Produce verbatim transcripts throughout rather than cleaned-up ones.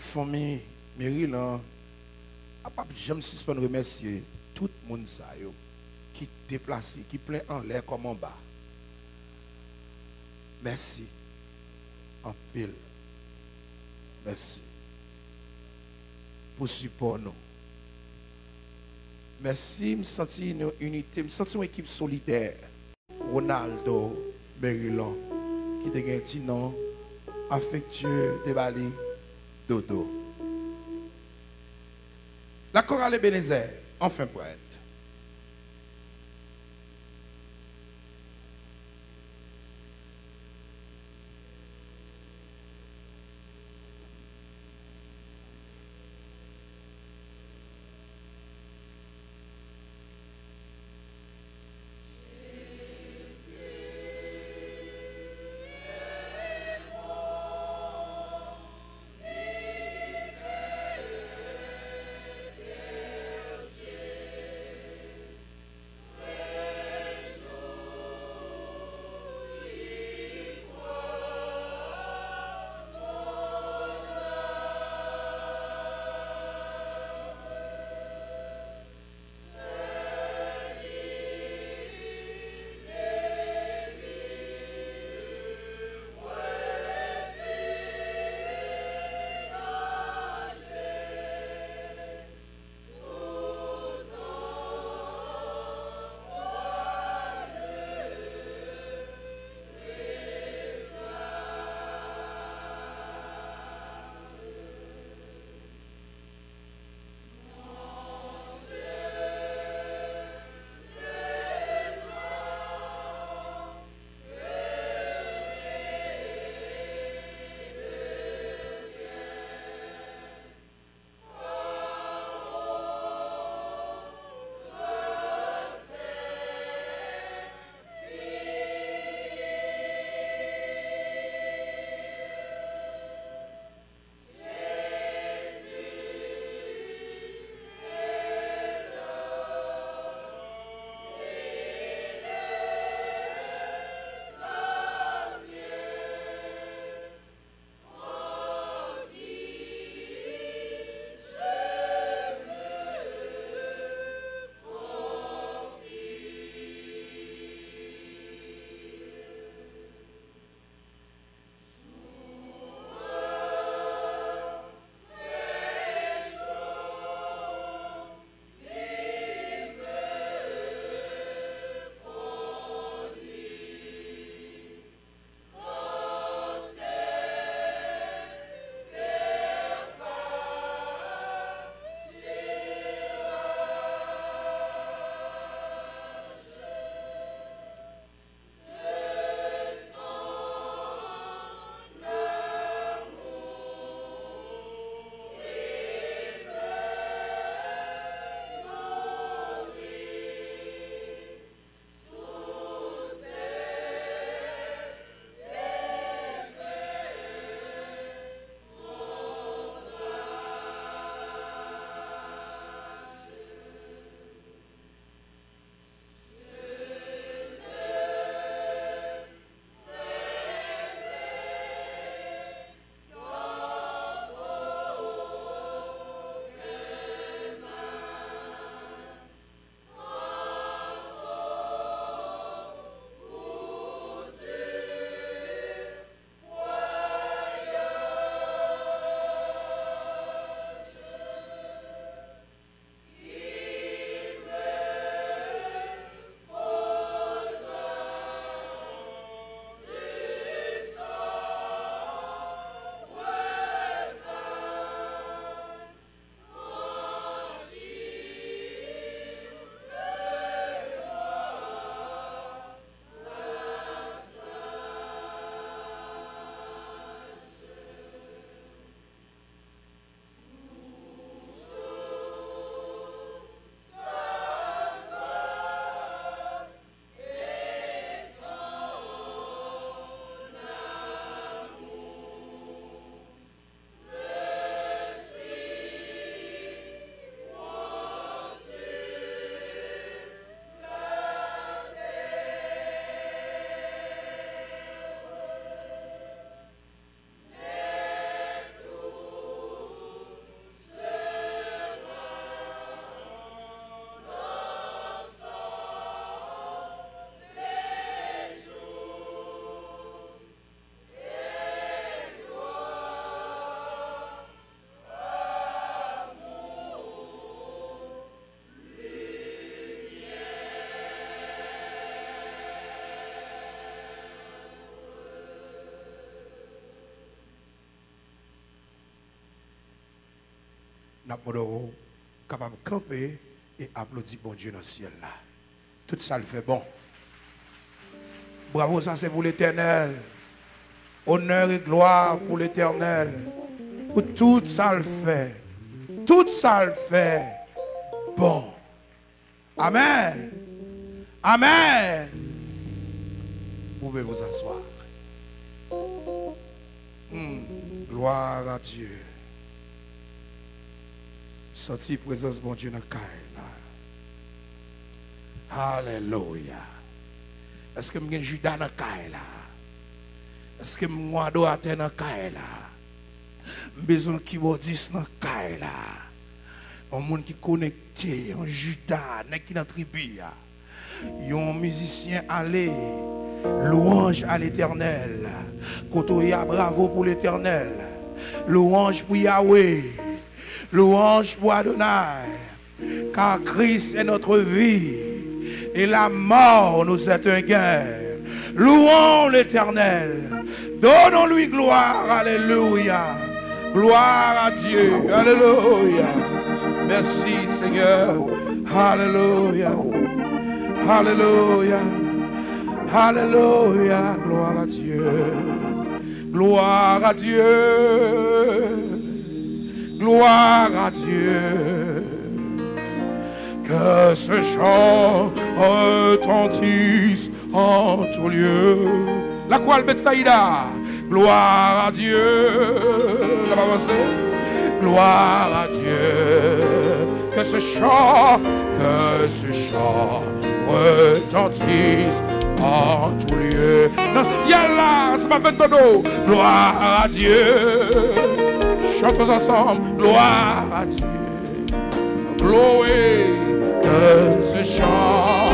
Fanmi Merilan an p ap janm sispann remèsye tout moun sa yo ki deplase, ki plen anlè kòm anba. Mèsi anpil. Mèsi pou sipò nou. Mèsi, m santi yon inite, m santi yon ekip solidè. Ronaldo Merilan, ki te gen ti non afektye te ba li, Dodo. La chorale Ebenezer, enfin prête. N ap mande w kapab kanpe e aplodi Bondye nan syèl la. Tout sa l fè bon. Bravo, sa se pou Letènèl. Onè e glwa pou Letènèl. Pou tout sa l fè. Tout sa l fè bon. Amèn. Amèn. Vous pouvez vous asseoir. Hmm. Gloire à Dieu. Santi prezans Bondye nan kay la. Alelouya. Èske m gen Jida nan kay la? Èske m gen adoratè nan kay la? M bezwen kibòdis nan kay la. Yon moun ki konekte, yon Jida, nèg ki nan tribi a. Yon mizisyen ale. Louange à l'Éternel. Kote w ye a, bravo pou Letènèl. Louange pou Yahweh. Louange pour Adonai. Car Christ est notre vie et la mort nous est un gain. Louons l'Éternel. Donnons-lui gloire. Alléluia. Gloire à Dieu. Alléluia. Merci Seigneur. Alléluia. Alléluia. Alléluia. Gloire à Dieu. Gloire à Dieu. Gloire à Dieu. Que ce chant retentisse en tout lieu. La chorale Bethsaïda. Gloire à Dieu. N ap avanse. Gloire à Dieu. Que ce chant, que ce chant retentisse en tout lieu. Nan syèl la, se pa fèt dodo. Gloire à Dieu. Chantons ensemble. Gloire à Dieu. Glory, que ce chant.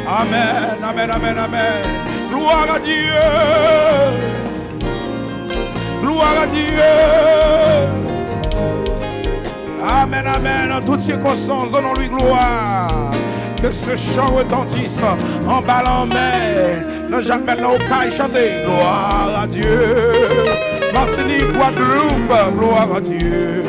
Amen, amen, amen, amen. Gloire à Dieu. Gloire à Dieu. Amen, amen. En toutes circonstances, donnons-lui gloire. Que ce chant retentisse anba lanmè. Nan Jakmèl, nan Okay, chante. Gloire à Dieu. Martinique, Guadeloupe, gloire à Dieu.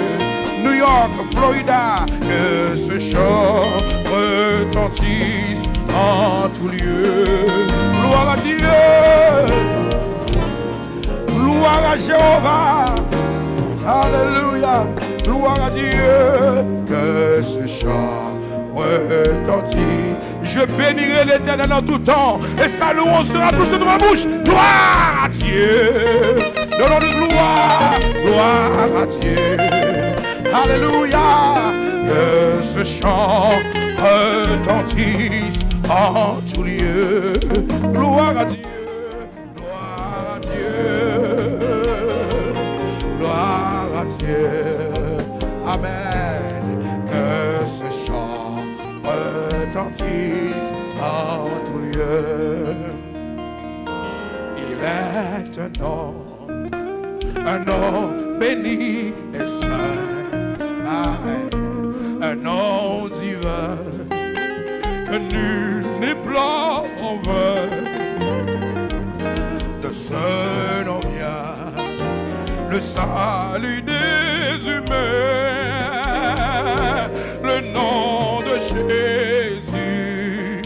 New York, Florida, que ce chant retentisse en tout lieu. Gloire à Dieu. Gloire à Jéhovah. Alléluia. Gloire à Dieu. Que ce chant retentisse. Je bénirai l'Éternel en tout temps, et sa louange sera toujours dans ma bouche. Gloire à Dieu. Donnons-lui gloire. Gloire à Dieu. Alléluia. Que ce chant retentisse en tout lieu. Gloire à Dieu. Gloire à Dieu. Gloire à Dieu. Amen. Que ce chant retentisse en tout lieu. Il est un nom, un nom béni et saint, amen, un nom divin que nul n'implore en vain. De ce nom vient le salut des humains, le nom de Jésus,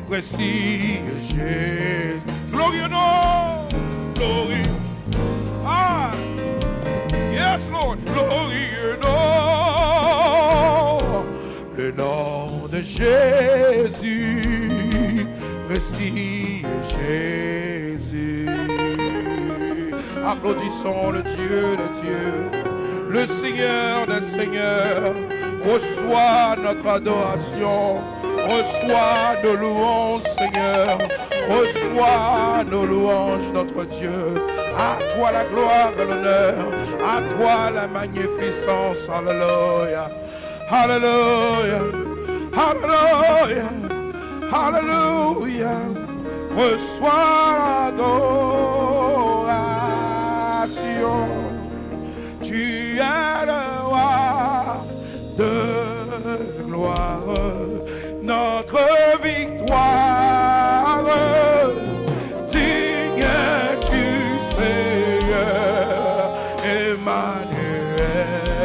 précieux Jésus. Glorieux nom, glorieux. Ah, yes, Lord, glorieux nom. Le nom de Jésus, précieux Jésus. Applaudissons le Dieu des dieux, le Seigneur des seigneurs. Reçois notre adoration, reçois nos louanges, Seigneur. Reçois nos louanges, notre Dieu. À toi la gloire et l'honneur, à toi la magnificence. Alléluia. Alléluia. Alléluia. Alléluia. Reçois l'adoration. Tu es le roi de gloire, notre victoire. Digne es-tu, Seigneur, Emmanuel.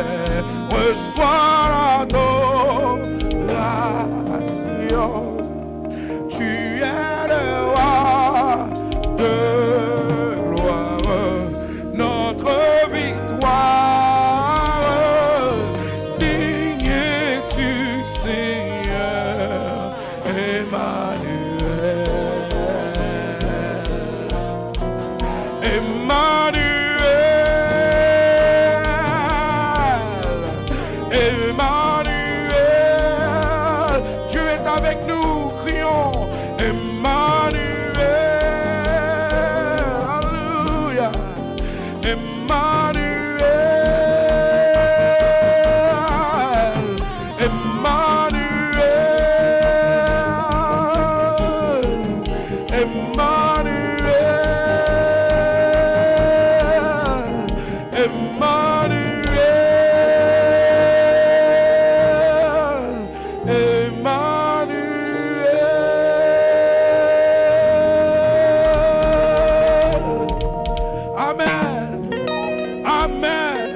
Emmanuel, Emmanuel, Emmanuel, Emmanuel, Emmanuel. Amen. Amen.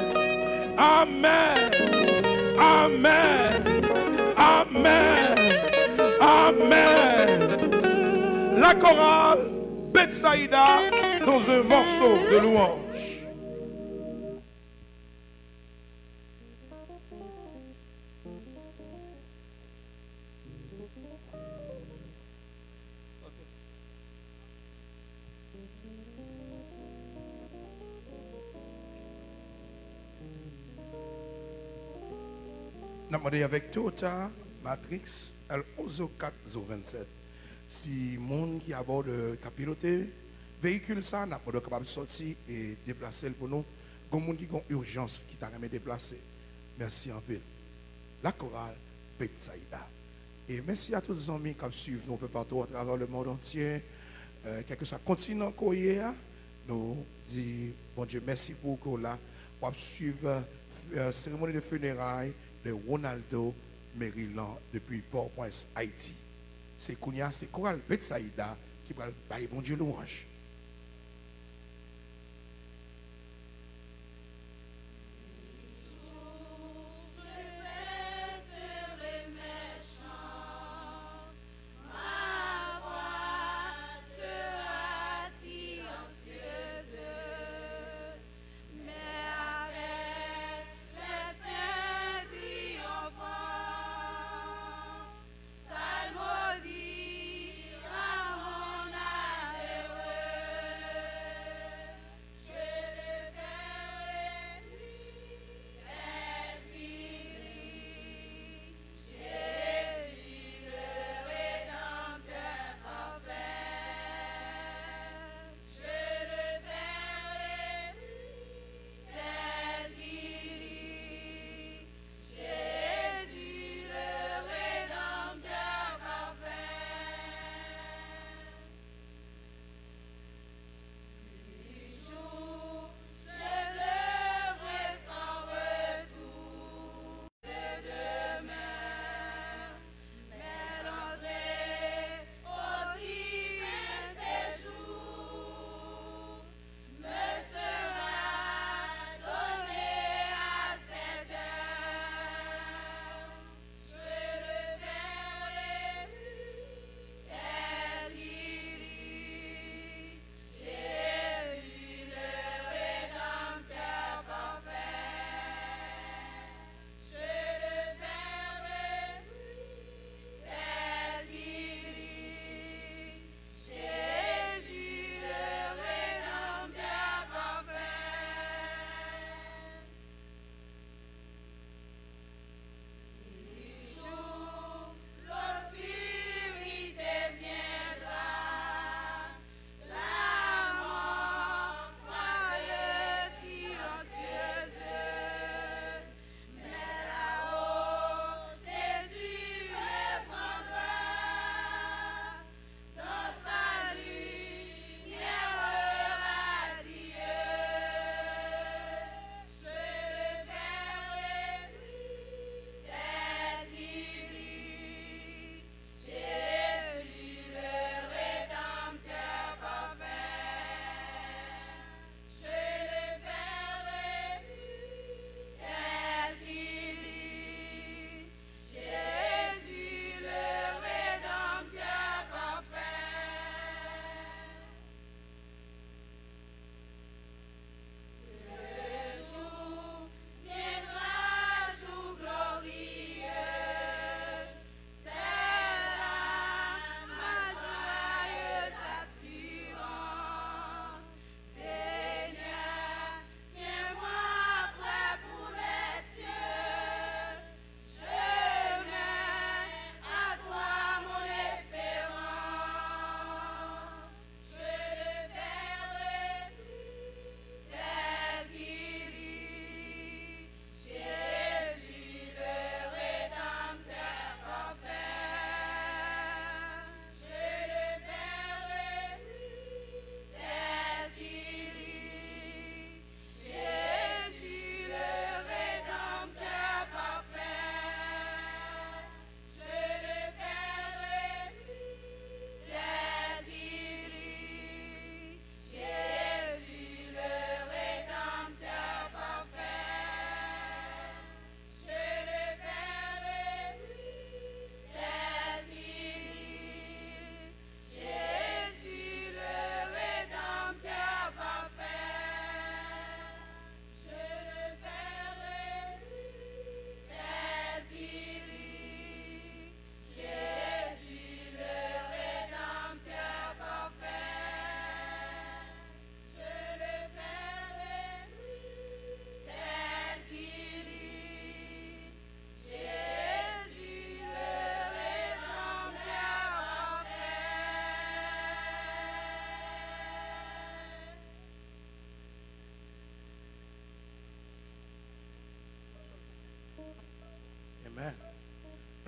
Amen. Amen. Amen. Amen. La chorale Bethsaïda dans un morceau de louange. N ap mande avèk Toyota Matrix L onz o kat zo vennsèt. Si moun ki abò de, k ap pilote veyikil sa, n ap mande w kapab sòti e deplase l pou nou. Gon moun ki gon ijans ki ta renmen deplase. Mèsi anpil. La chorale Bethsaïda. E mèsi a tout zanmi k ap swiv nou anpè patou atravè le monde entier. Euh, kèlkeswa kontinan ke w ye a, nou di Bondye mèsi pou ou ke w la. W ap swiv, euh, seremoni de fineray de Ronaldo Merilan depi Pòtoprens, Ayiti. Se kounye a, se koral Bethsaïda ki pral bay Bondye lwanj.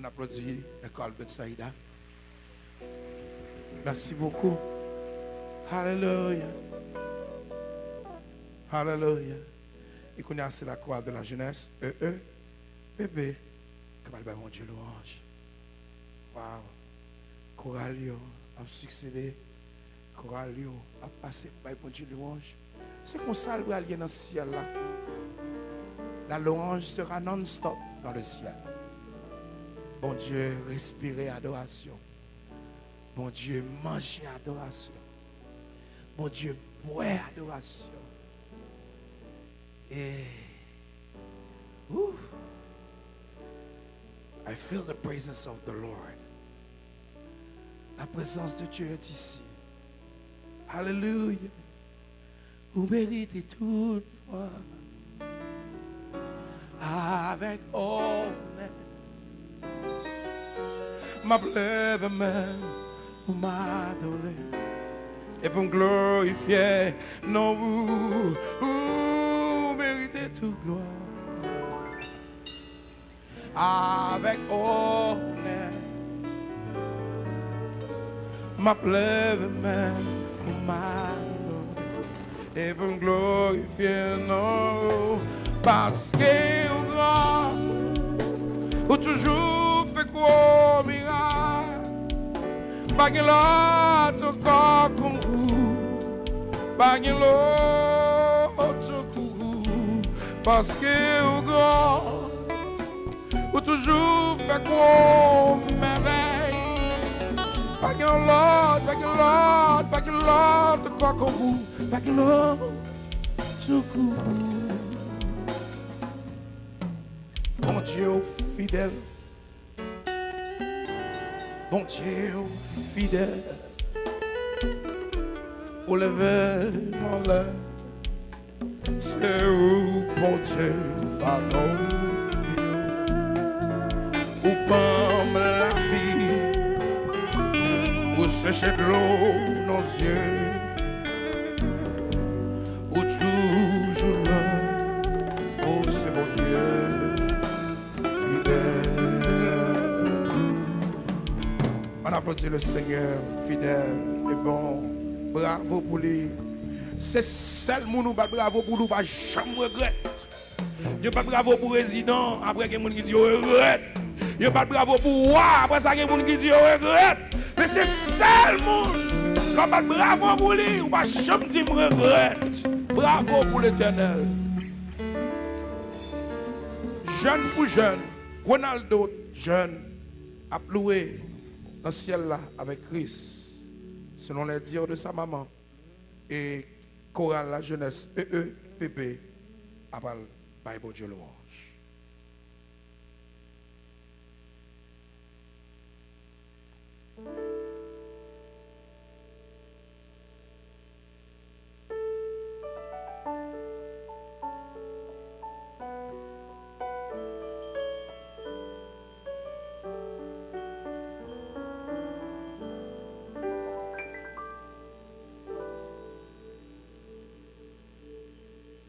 N aplodi lekòl Betsaida. Merci beaucoup. Hallelujah. Hallelujah. E kounye a, se la chorale de la jeunesse, E E P P, k ap al bay Bondye lwanj. Wow. Koral yo ap siksede. Koral yo ap pase pou bay Bondye lwanj. Se konsa l pral ye nan syèl la. La louange sera non-stop dans le ciel. Bondye respire adorasyon. Bondye manje adorasyon. Bondye bwè adorasyon. E, ouh, I feel the presence of the Lord. La présence de Dieu est ici. Hallelujah. Ou merite tout glwa. Avèk onè, m ap leve men pou m adore e pou m glorifye non ou. Ou merite tout glwa. Avèk onè, m ap leve men pou m adore e pou m glorifye non ou. Paske ou gran, ou toujou fè gwo mirak. Pa gen lòt ankò kon ou. Pa gen lòt ankò ou. Paske ou gran. Ou toujou fè gwo mèvèy. Pa gen lòt, pa gen lòt, pa gen lòt ankò kon ou. Pa gen lòt tankou ou. Bondye ou fidèl. Bondye ou fidèl. Ou leve m anlè. Se ou, Bondye, fado m yo. Ou ban m lavi. Ou seche dlo nan zye. Ou toujou la. Ou se Bondye fidèl. Ann aplodi le Senyè fidèl e bon. Bravo pou li. Se sèl moun ou bat bravo pou li, ou pa janm regrèt. Yo bat bravo pou prezidan, apre gen moun ki di yo regrèt. Yo bat bravo pou wa, apre sa gen moun ki di yo regrèt. Men se sèl moun lè w bat bravo pou li, ou pa janm di m regrèt. Bravo pou Letènèl. Jèn pou jèn, Ronaldo jèn ap louwe nan syèl la avèk Kris, selon les dires de sa maman. E koral la jenès E E P P ap al bay Bondye lwanj.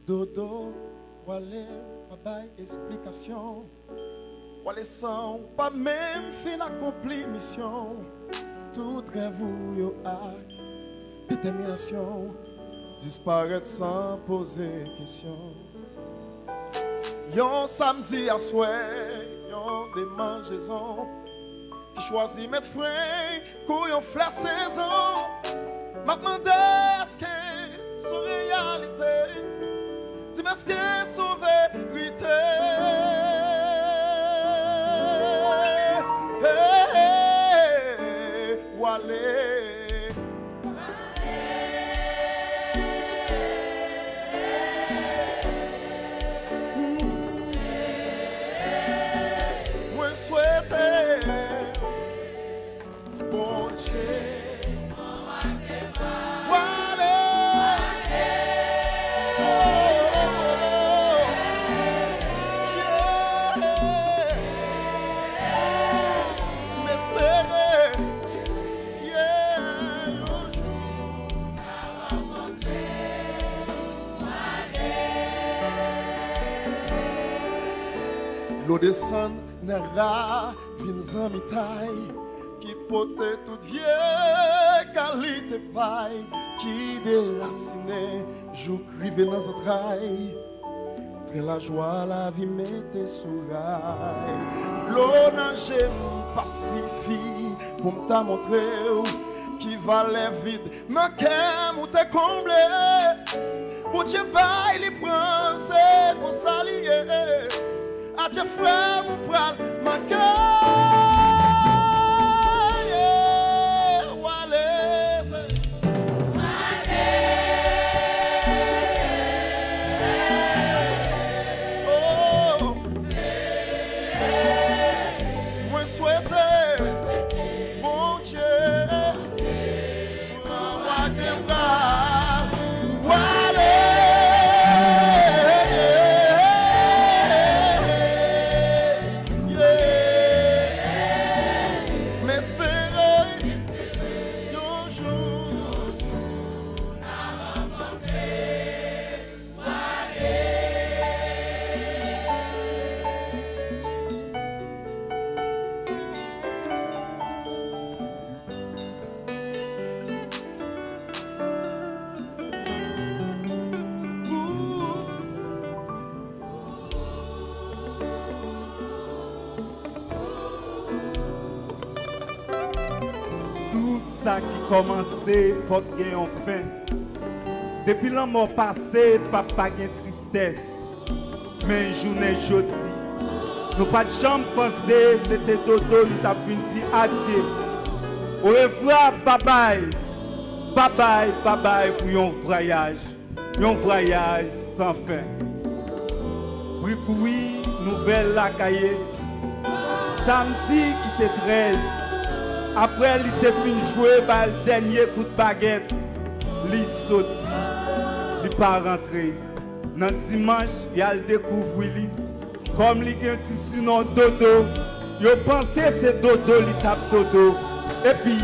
Dodo, w ale, pa bay esplikasyon. W ale san w pa menm fin akonpli misyon w. Tout rèv ou yo ak detèminasyon w disparèt san poze kesyon. Yon samdi aswè, yon demanjezon ki chwazi met fren kou yon flè sezon. M ap mande, èske s on reyalite? Di m, èske s on verite? Hey, hey, hey, w ale. Mwen swete Bondye w ale. Dlo desann nan ravin zanmitay ki pote tout vye kalite pay ki derasinen jouk rive nan zantray. Trè lajwa lavi mete sou ray. Dlo nan je m pa sifi pou m ta montre w ki valè vid nan kè m ou te konble. Bondye bay li pran, se konsa li ye. Adye frè m ou pral manke. Wale se. Oh. Mwen swete Bondye pran wagè pral wale. M espere yon jou. Tout sa ki kòmanse fòk gen yon fen. Depi lanmò pase, p ap pa gen tristès. Men jounen jodi, nou pa t janm panse se te Dodo nou t ap vin di adye. Orevwa, babay, babay, babay pou yon vwayaj. Yon vwayaj san fen. Pri kouri nouvèl lakay ye. Samdi ki te trèz, apre li te fin jwe ba l dènye kout bagèt, li soti, li pa rantre. Nan dimanch, y al dekouvri li. Kòm li gen ti sinon Dodo, yo panse se dodo li t ap dodo. Epi,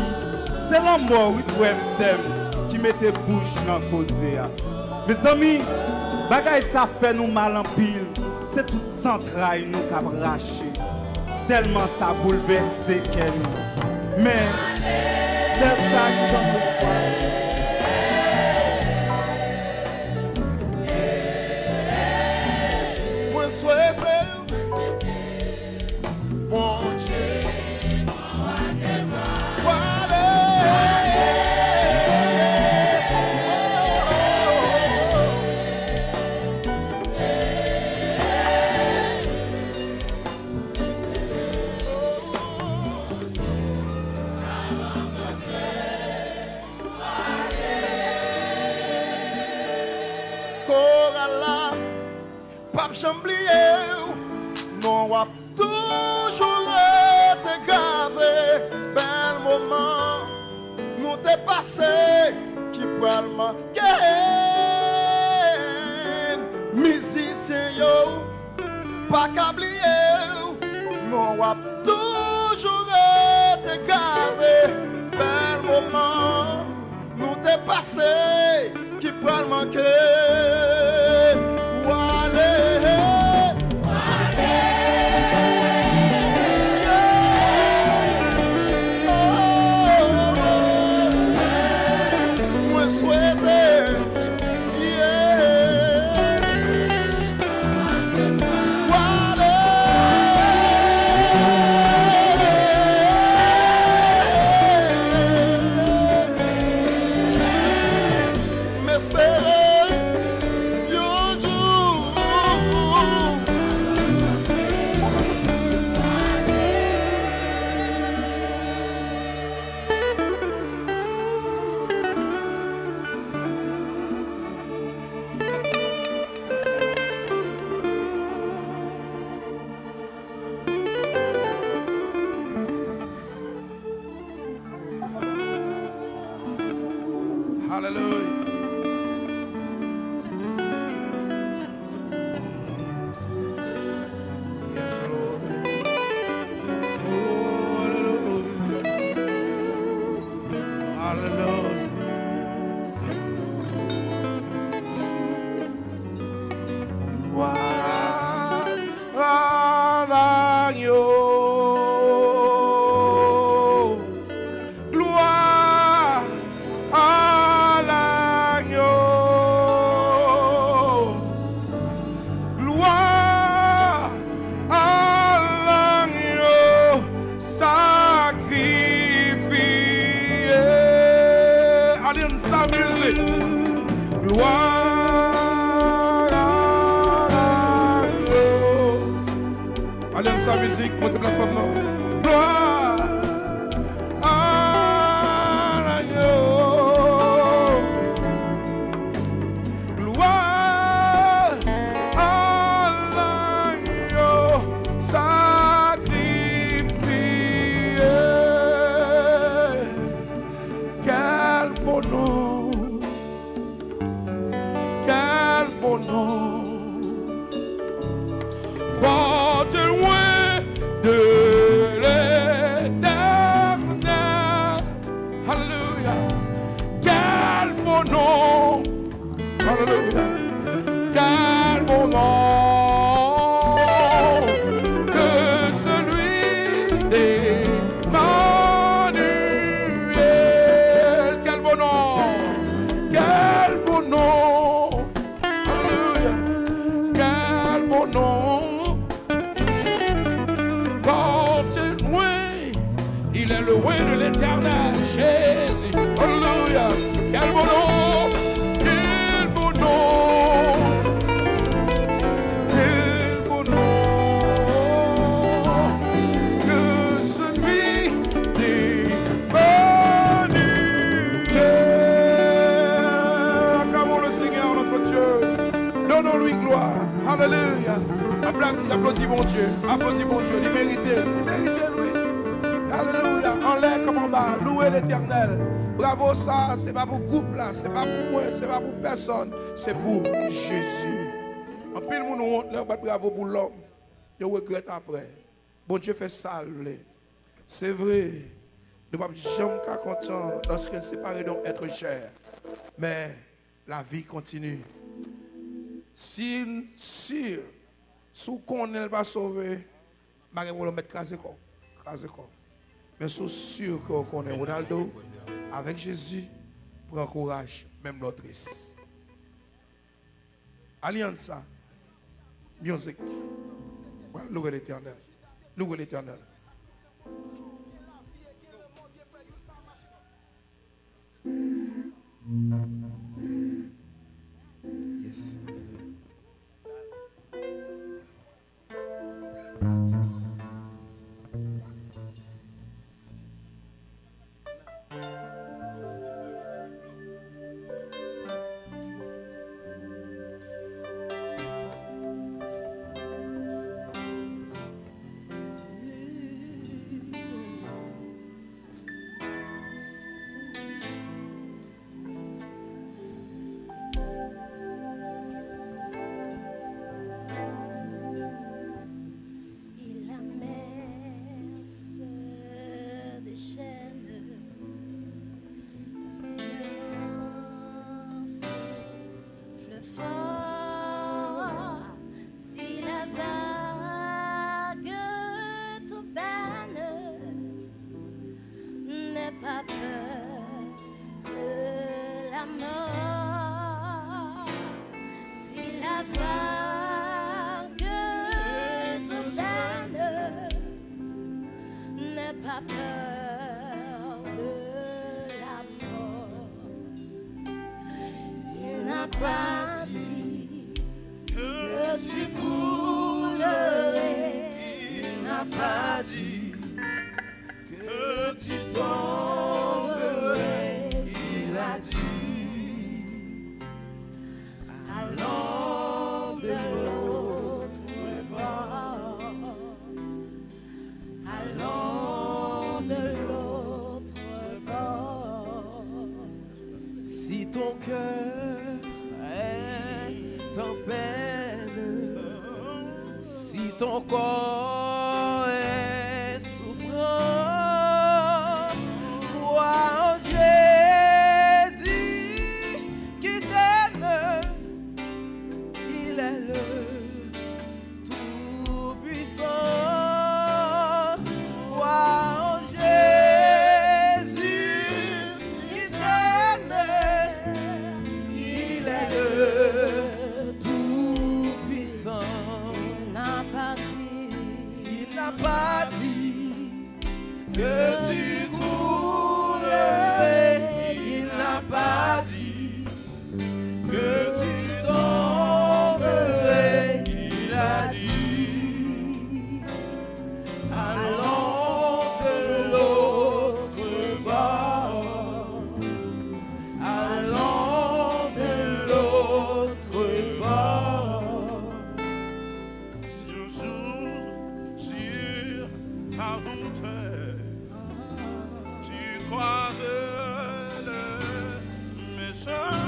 se lanmò, wi, frè m, sè m, ki mete bouch nan koze a. Mezanmi, bagay sa fè nou mal anpil. Se tout zantray nou k ap rache. Tèlman sa boulvèse kè nou. Men, sèl sa ki ban m espwa. Mwen swete Bondye pwale. Koral la p ap janm bliye w. Non w ap toujou rete grave. Bèl moman nou te pase ki pral manke n. Mizisyen yo pa ka bliye w. Non w ap toujou rete grave. Bèl moman nou te pase ki pral manke w ale. Mwen swete, yeah. M espere yon jou. Hallelujah. Yes, Lord. Oh, hallelujah. Hallelujah. Why? l'agneau. Gloire à l'agneau. Gloire à l'agneau sacrifié. Alliance Music. Gloire à l'agneau. Alliance Music, monte platfòm nan. Gloire à l'agneau. Gloire à l'agneau sacrifié. Quel beau nom, quel beau nom, porté loin de l'Éternel. Alléluia. Quel beau nom. Alléluia. Quel beau nom que celui d'Emmanuel. Quel beau nom. Quel beau nom. Alléluia. Quel beau nom. Porté loin. Il est loin de l'Éternel. Jésus. Alléluia. Quel beau nom. Quel beau nom. Quel beau nom. Que celui d'Emmanuel. Acclamons le Seigneur, notre Dieu. Donnons-lui gloire. Alléluia. Apla-, aplodi Bondye. Aplodi Bondye. Li merite. Li merite, wi. Alelouya. Anlè kòm anba. Louwe Letènèl. Bravo sa, se pa pou gwoup la, se pa pou mwen, se pa pou pèsonn. Se pou Jezi. Anpil moun wont lè yo bat bravo pou lòm. Yo regrèt apre. Bondye fè sa l vle. Se vre, nou p ap janm ka kontan lòske n separe de yon èt chè. Men, lavi kontini. Si n si, si w konnen l pa sove, pa gen pwoblèm, mèt kraze kò w. Kraze kò w. Men si w si ke w konnen Ronaldo, avèk Jezi, pran kouraj, menm lè w tris. Alianza Music. Pral louwe Letènèl. Louwe Letènèl. Yes. Si la mer se déchaîne, si le vent souffle fort, si la vague t'emmène, n'aie pas peur de la mort. Si la vague t'emmène, n'aie pas peur de la mort. Il n'a pas dit que tu mourrais. Il n'a pas dit que tu tomberais. Il a dit, allons de l'autre bord. Allons de l'autre bord. Si ton cœur est en peine, si ton corps est souffrant, crois en Jésus qui t'aime, il est le Tout-Puissant. Que tu coulerais, il n'a pas dit. Que tu tomberais, il a dit. Allons de l'autre bord. Allons de l'autre bord. Si un jour sur ta route tu croises le méchant,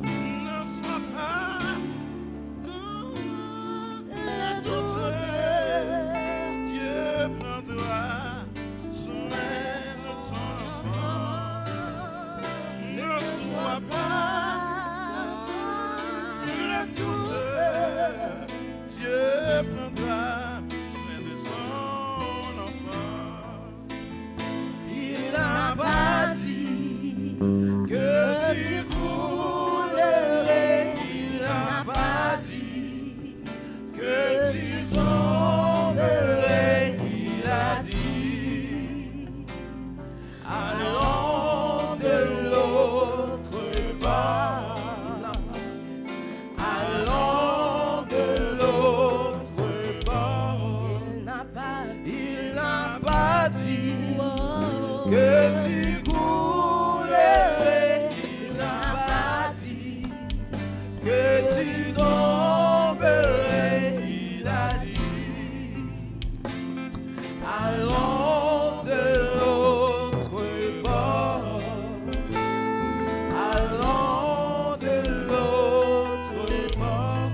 ne sois pas dans le doute. Dieu prendra soin de ton enfant. Ne sois pas dans le doute. Dieu prendra soin de son enfant. Il n'a pas dit que tu coulerais, il n'a pas dit que tu tomberais, il a dit. Allons de l'autre bord. Allons de l'autre bord. Il n'a pas, il n'a pas dit que tu coulerais. Il n'a pas dit que tu tomberais. Il a dit. Allons de l'autre bord. Allons de l'autre bord.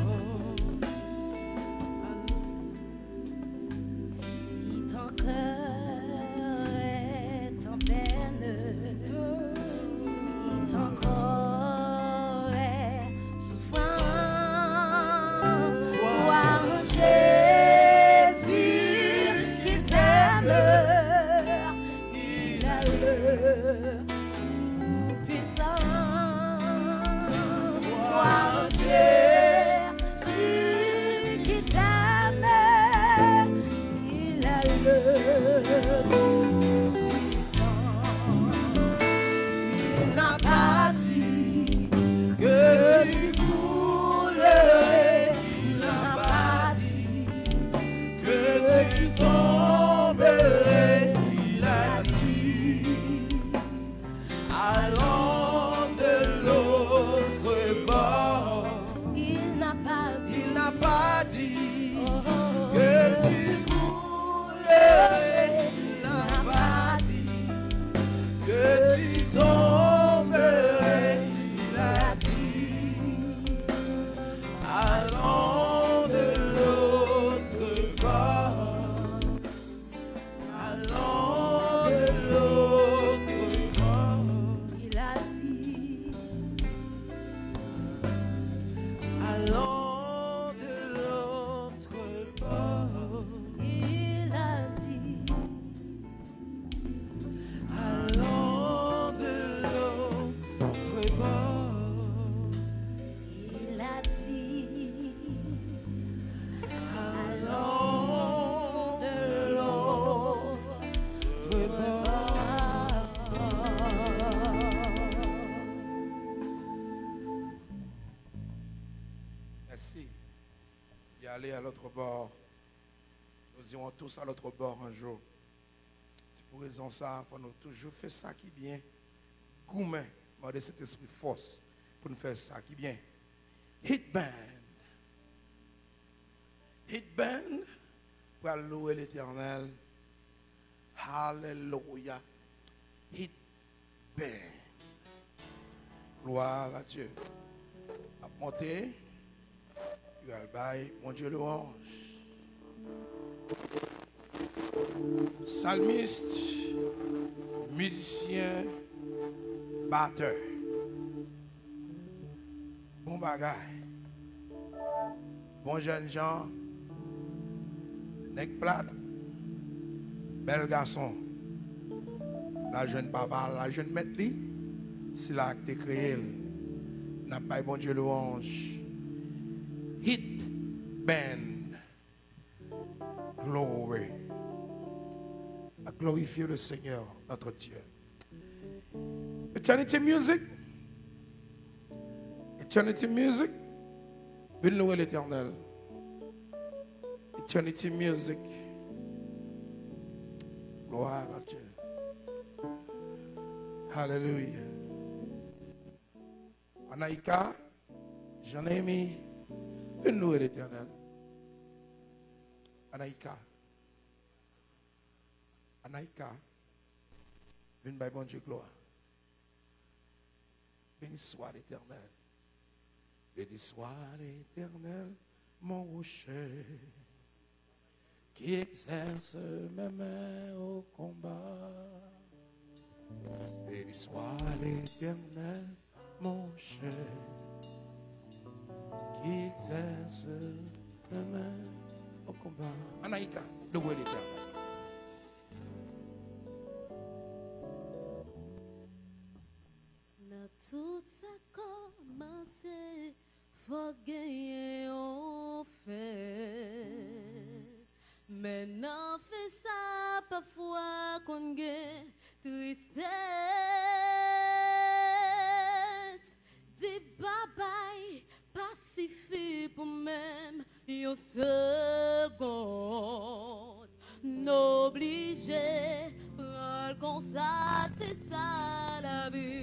Si ton cœur est en peine, si ton corps est souffrant, crois en Jésus qui t'aime, il a le Tout-Puissant. Crois en Jésus qui t'aime, il a le Tout-Puissant. Il n'a pas dit que tu coulerais, il n'a pas dit que tu tomberais, il a dit. Allons de l'autre bord. Il n'a pas dit, il n'a pas dit que tu coulerais, il n'a pas dit que tu tomberais, il a dit. Allons de l'autre bord. Allons de l'autre bord. Il a dit. Allons de l'autre bord. Il a dit. Allons de l'autre bord. Il a dit, allons de l'autre bord. Merci. Y aller à l'autre bord. Nous irons tous à l'autre bord un jour. Se pou rezon sa a, fò nou toujou fè sa ki byen. Goumen, mande Sentespri fòs pou n fè sa ki byen. Hit band. Hit band pral louwe Letènèl. Alelouya. Hit band. Gloire à Dieu. Ap monte. Yo al bay Bondye lwanj. Salmis, mizisyen, batè. Bon bagay. Bon jènjan. Nèg plat. Bèl gason. L al jwenn papa l, l al jwenn mèt li. Sila k te kreye l. N ap bay Bondye lwanj. Hit band. Glory. Ak Glorifie le Seigneur, notre Dieu. Eternity Music. Eternity Music. Vin louwe Letènèl. Eternity Music. Gloire à Dieu. Hallelujah. Anaïka, Jean-Némi, vin louwe Letènèl. Anaïka. Anaïka, vin bay Bondye glwa. Béni soit l'Éternel. Béni soit l'Éternel, mon rocher, qui exerce mes mains au combat. Béni soit l'Éternel, mon rocher, qui exerce mes mains au combat. Anaïka, louwe Letènèl. Nan tout sa k kòmanse, fòk genyen yon fen. Men nan fen sa, pafwa konn gen tristès. Di babay pa sifi pou menm yon segonn. N oblije pran l konsa, se sa lavi.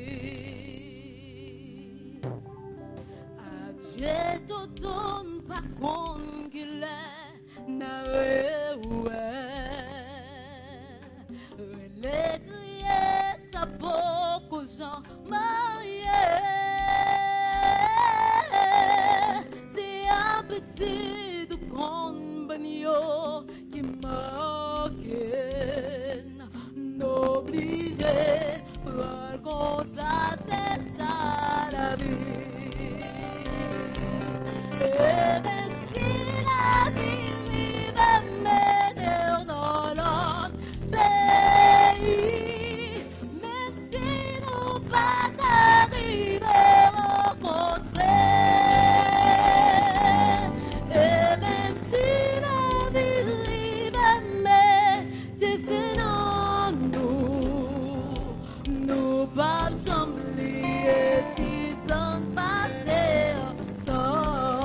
Adye Toto, n pa konn kilè n a rewè. Rele kriye, sa poko jan marye. Se abitid ou konn ban yo ki make n. N oblije pran l konsa, se sa lavi. E menm si lavi rive mete w nan lòt peyi, menm si nou pa ta rive rankontre, e menm si lavi rive mete fen nan nou, nou p ap janm bliye ti tan n pase ansanm.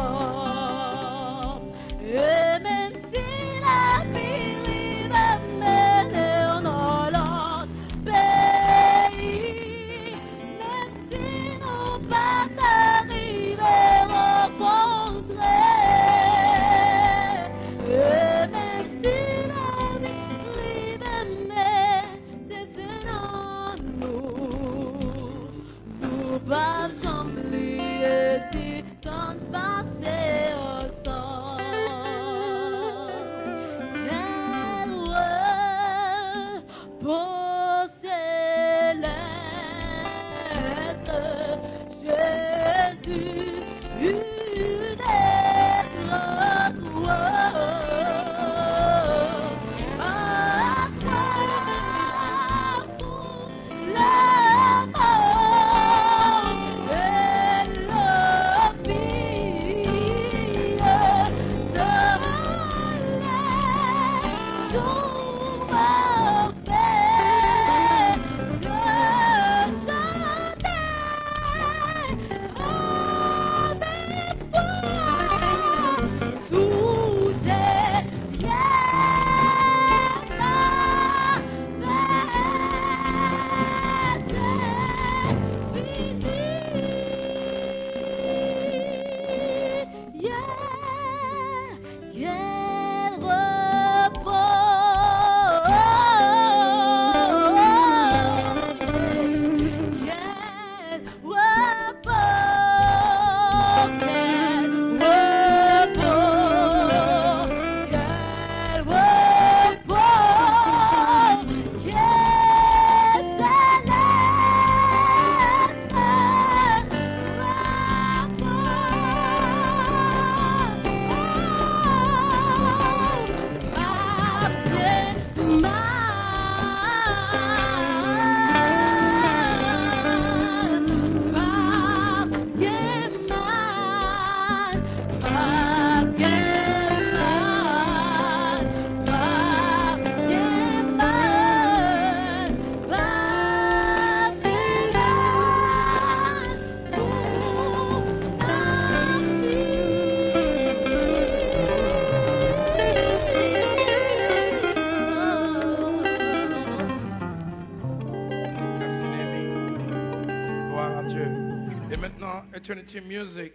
Eternity Music,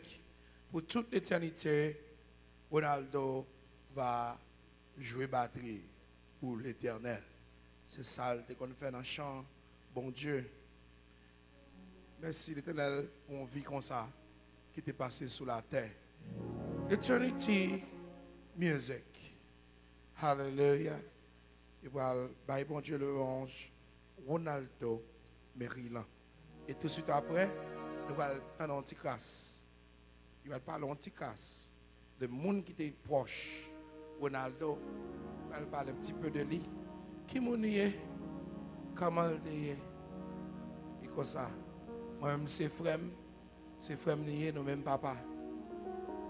pour toute l'éternité, Ronaldo va jouer batterie pour l'Éternel. Se sa l te konn fè nan chan Bondye. Mèsi Letènèl pou yon vi konsa ki te pase sou latè. Eternity Music. Hallelujah. Yo pral bay Bondye lwanj Ronaldo Merilan. E touswit apre, nou pral tande yon ti kras. Li pral pale yon ti kras de moun ki te pwòch Ronaldo. Li pral pale un petit peu de li. Ki moun li ye? Kòman l te ye? Li konsa, mwen menm se frè m, se frè m li ye, nou menm papa.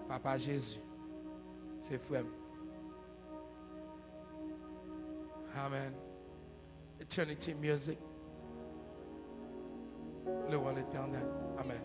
Papa Jezi, se frè m. Amen. Eternity Music. Gloire à l'Éternel. Amen.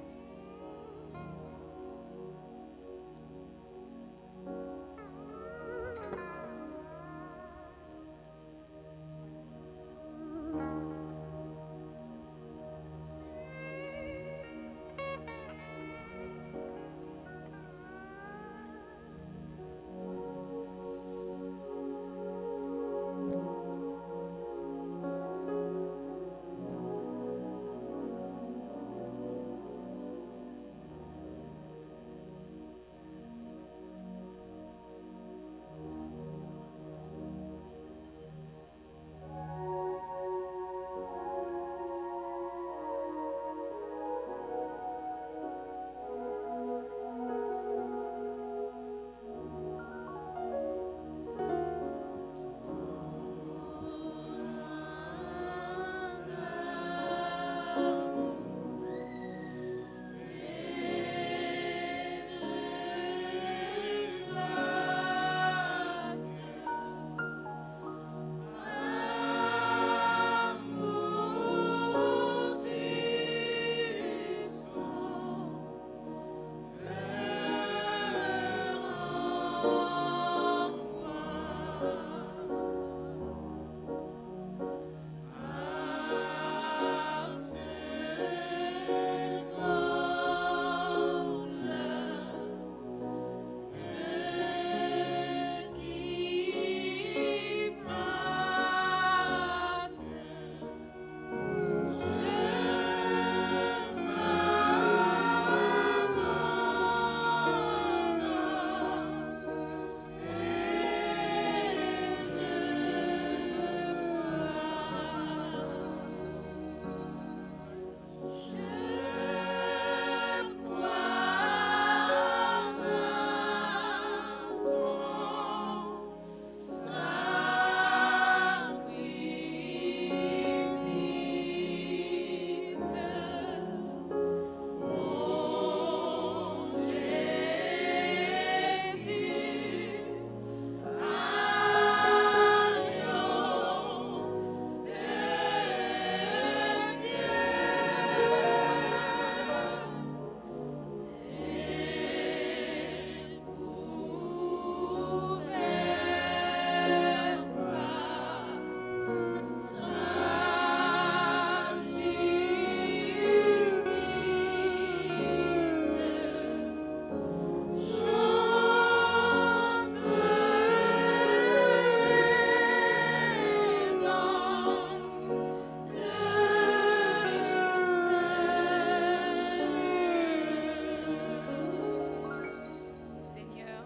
Seigneur,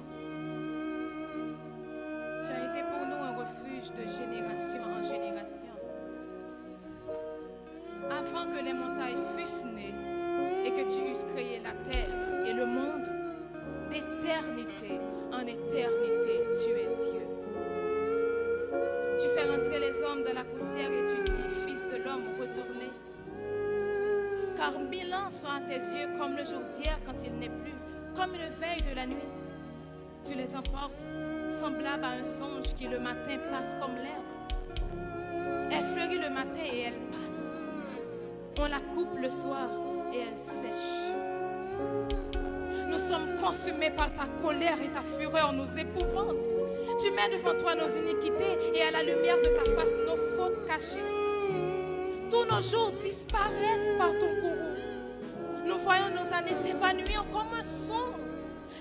tu as été pour nous un refuge de génération en génération. Avant que les montagnes fussent nées et que tu eusses créé la terre et le monde, d'éternité en éternité, tu es Dieu. Tu fais rentrer les hommes dans la poussière et tu dis, Fils de l'homme, retournez. Car mille ans sont à tes yeux comme le jour d'hier quand il n'est plus, comme une veille de la nuit. Tu les emportes, semblables à un songe qui le matin passe comme l'herbe. Elle fleurit le matin et elle passe. On la coupe le soir et elle sèche. Nous sommes consumés par ta colère et ta fureur nous épouvante. Tu mets devant toi nos iniquités et à la lumière de ta face nos fautes cachées. Tous nos jours disparaissent par ton courroux. Nous Voyons nos années s'évanouir comme un songe.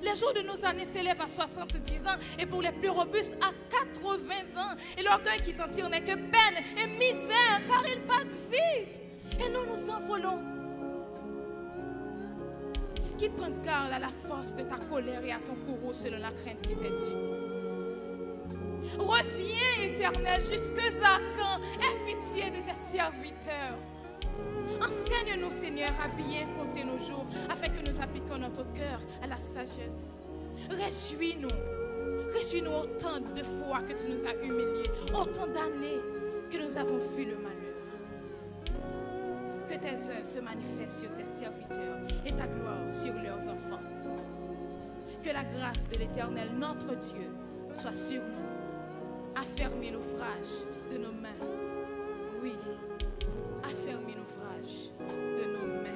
Les jours de nos années s'élèvent à soixante-dix ans et pour les plus robustes à quatre-vingts ans. Et l'orgueil qu'ils en tirent n'est que peine et misère, car il passe vite. Et nous nous envolons. Qui prend garde à la force de ta colère et à ton courroux selon la crainte qui t'est due. Reviens, Éternel, jusque à quand? Aie pitié de tes serviteurs. Enseigne-nous, Seigneur, à bien compter nos jours, afin que nous appliquions notre cœur à la sagesse. Réjouis-nous. Réjouis-nous autant de fois que tu nous as humiliés, autant d'années que nous avons vu le malheur. Que tes œuvres se manifestent sur tes serviteurs et ta gloire sur leurs enfants. Que la grâce de l'Éternel, notre Dieu, soit sur nous. Affermis l'ouvrage de nos mains. Oui, affermis l'ouvrage de nos mains.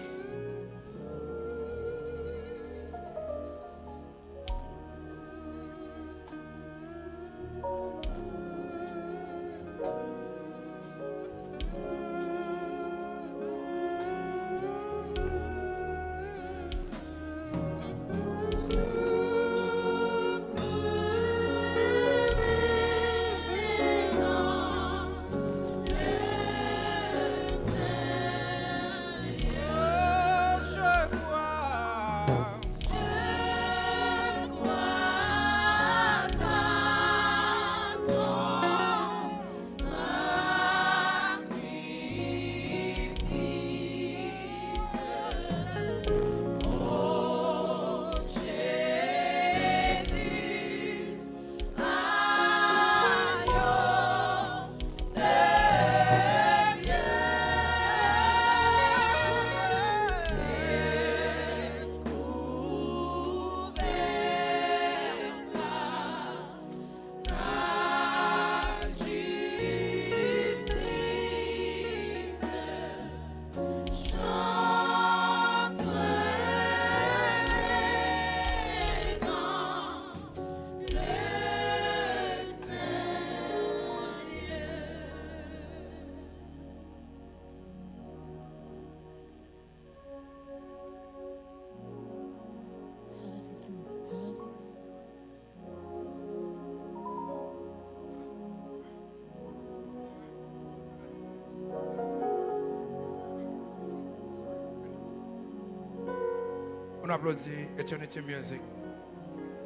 Ann aplodi Eternity Music.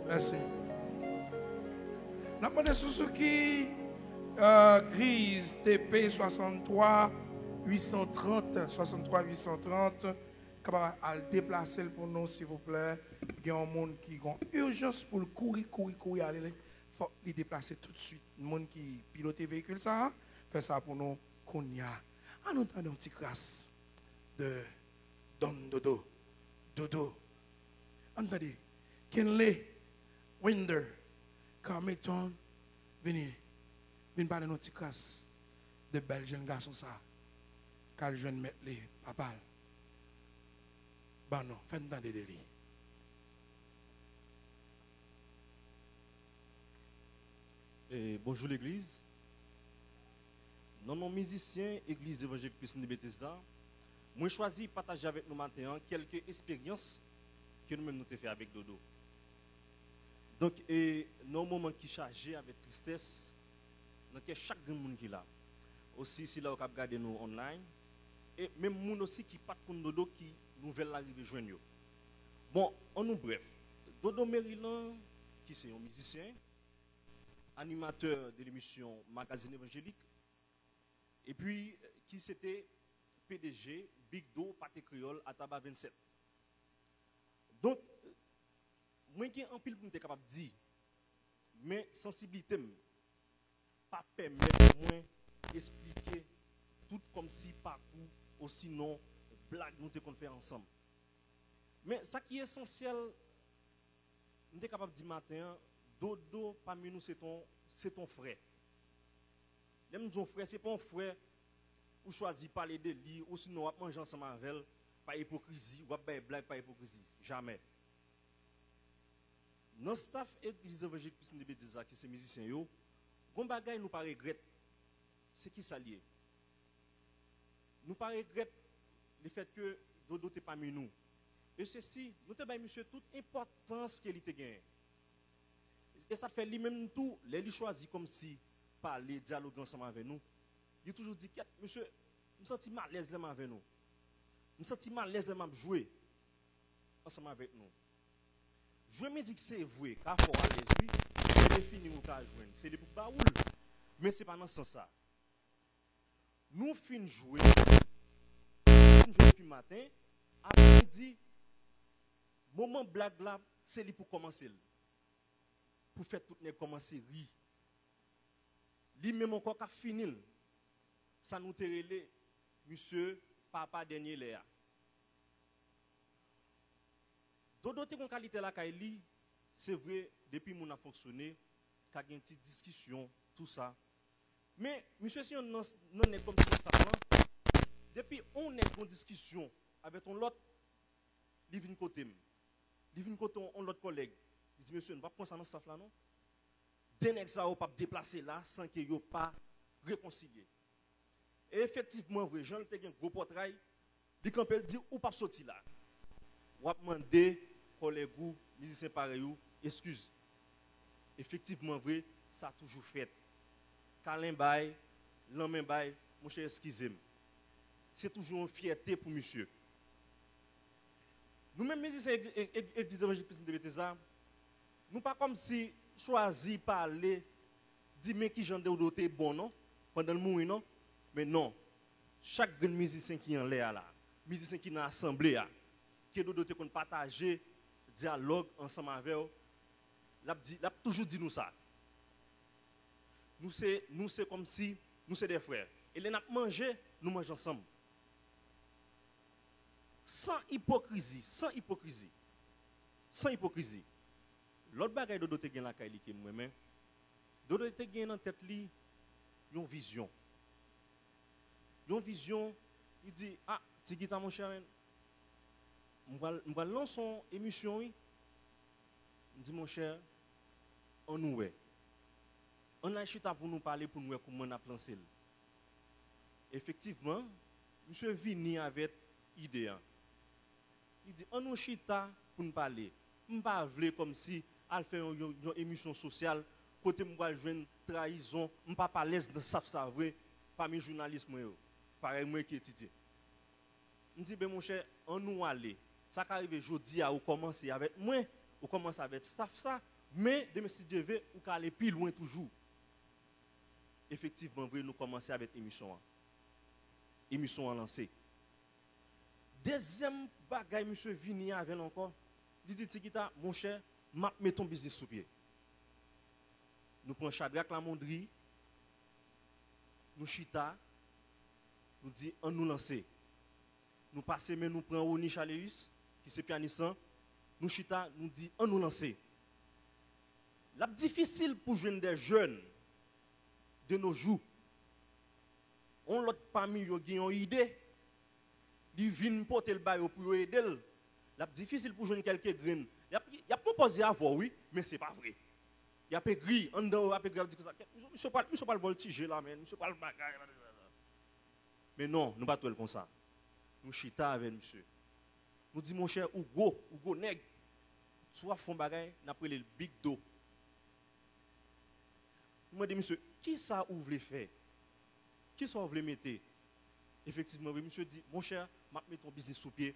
Mèsi. N ap mande Suzuki, euh, Grise T P swasanntwa uit san trant, swasanntwa uit san trant, kapab al deplase l pou nou, silvouplè. Gen yon moun ki gen yon ijans pou l kouri, kouri, kouri ale. Fòk li deplase toutswit. Moun ki pilote veyikil sa a, fè sa pou nou kounye a. Ann nou tande yon ti kras de Don Dodo. Dodo. Ann tande. Kenley, Winder, Carmeton, vini. Vin pale nou ti kras de bèl jèn gason sa k al jwenn mèt li, papa l. Ban nou, fè n tande de li. E, bonjou legliz. Nan non mizisyen Egliz Evanjelik Piscine de Bethesda, mwen chwazi pataje avèk nou maten an kèlke esperyans ke nou menm nou te fè avèk Dodo. Donk, e, nan yon moman ki chaje avèk tristès, nan kè chak grenn moun ki la, osi sila yo k ap gade nou online, e menm moun osi ki pa t konn Dodo ki nouvèl la rive jwenn yo. Bon, an nou brèf, Dodo Merilan, ki se yon mizisyen, animatè de lemisyon Magazin Evanjelik, epi ki se te P D G Big Do Pate Kreyòl Ataba vennsèt. Donk, mwen gen anpil pou m te kapab di, men sansiblite m pa pèmèt mwen esplike tout kòmsi pakou osinon blag nou te konn fè ansanm. Men sa ki esansyèl, m te kapab di maten an, Dodo pami nou se ton, se ton frè. Lè m di yon frè, se pa yon frè ou chwazi pale de li, osinon w ap manje ansanm avè l pa ipokrizi, w ap bay blag pa ipokrizi. Jamè. Nan staff Egliz Evanjelik Piscine de Bethesda ki se mizisyen yo, gon bagay nou pa regrèt. Se kisa l ye? Nou pa regrèt lefètke Dodo te pami nou. E sesi, nou te bay misye tout enpòtans ke li te genyen. E sa k fè li menm tou, lè li chwazi kòmsi pale, dyaloge ansanm avè nou, li toujou di, "Kèt, mesye, m santi m alèz lè m avè nou. M santi m alèz lè m ap jwe ansanm avèk nou." Jwe mizik se vre, ka fè w alèz wi, men lè fini ou ka jwenn, se li pou ba ou l. Men se pa nan sans sa. Nou fin jwe, fin jwe depi maten, apre midi, moman blag la, se li pou kòmanse l. Pou fè tout nèg kòmanse ri. Li menm ankò k ap fini l. Sa nou te rele misye papa dènye lè a. Dodo te gon kalite lakay li, se vre, depi moun ap fonksyone, ka gen ti diskisyon, tou sa. Men, misye se yon nan, nan nèg kòmsi nan saf lan, depi on nèg gon diskisyon avèk on lòt, li vin kote m. Li vin kote on, on lòt kòlèg. Li di, "Mesye, nou p ap pran sa nan saf la non. De nèg sa yo p ap deplase la san ke yo pa rekonsilye." E efektivman vre, jan l te gen gwo pòtray, li kanpe, l di, "Ou p ap soti la." W ap mande kòlèg ou, mizisyen parèy ou, eskiz. Efektivman vre, sa toujou fèt. Kalen bay, lanmen bay, monchè, eskize m. Se toujou yon fyète pou misye. Nou menm mizisyen eg-, eg-, eg-, Egliz Evanjelik Piscine de Bethesda, nou pa kòmsi chwazi pale, di men kijan Dodo te bon non, pandan l mouri non. Men non, chak grenn mizisyen ki anlè a la, mizisyen ki nan asanble a, ke Dodo te konn pataje dyalòg ansanm avè w, l ap di, l ap toujou di nou sa. Nou se, nou se kòmsi, nou se de frè. E lè n ap manje, nou manje ansanm. San ipokrizi, san ipokrizi. San ipokrizi. Lòt bagay Dodo te gen lakay li ke m renmen, Dodo te gen nan tèt li yon vizyon. Yon vizyon, li di, "Ah, Ti Gita, monchè, men, m pral, m pral lanse yon emisyon, wi." M di, "Monchè, ann nou wè. Ann al chita pou nou pale, pou n wè kòman n ap lanse l." Efektivman, misye vini avèk ide a. Li di, "Ann nou chita pou n pale. M pa vle kòmsi al fè yon, yon, yon emisyon sosyal kote m pral jwenn trayizon, m p ap alèz nan saf sa vre, pami jounalis mwen yo, parèy mwen ki etidye." M di, "Ben monchè, ann nou ale. Sa ka rive jodi a ou kòmanse avèk mwen, ou kòmanse avèk staf sa, men demen si Dye ve, ou ka ale pi lwen toujou." Efektivman vre, nou kòmanse avèk emisyon an. Emisyon an lanse. Dezyèm bagay misye vini avè l ankò, li di, "Ti Gita, monchè, m ap mete yon biznis sou pye." Nou pran Chadrak Lamondri, nou chita, nou di, "Ann nou lanse." Nou pase men nou pran Rony Chaleus, ki se pyanis lan, nou chita, nou di, "Ann nou lanse." L ap difisil pou jwenn de jèn de nos jours. On lòt pami yo gen yon ide, li vin pote l ba yo pou yo ede l. L ap difisil pou jwenn kèlke grenn. Y ap, y ap pran pòz y avè w, wi, men se pa vre. Y ap egri, anndan yo ap egri, y ap di konsa, "Kèt, misye pral, misye pral vòltije la, men, misye pral bagay la." Men non, nou pa t wè l konsa. Nou chita avè misye. Nou di, "Monchè, ou gwo, ou gwo nèg. Si w ap fè yon bagay, n ap rele l Big Do." Nou mande misye, "Kisa ou vle fè? Kisa w vle mete?" Efektivman, vre, misye di, "Monchè, m ap mete yon biznis sou pye,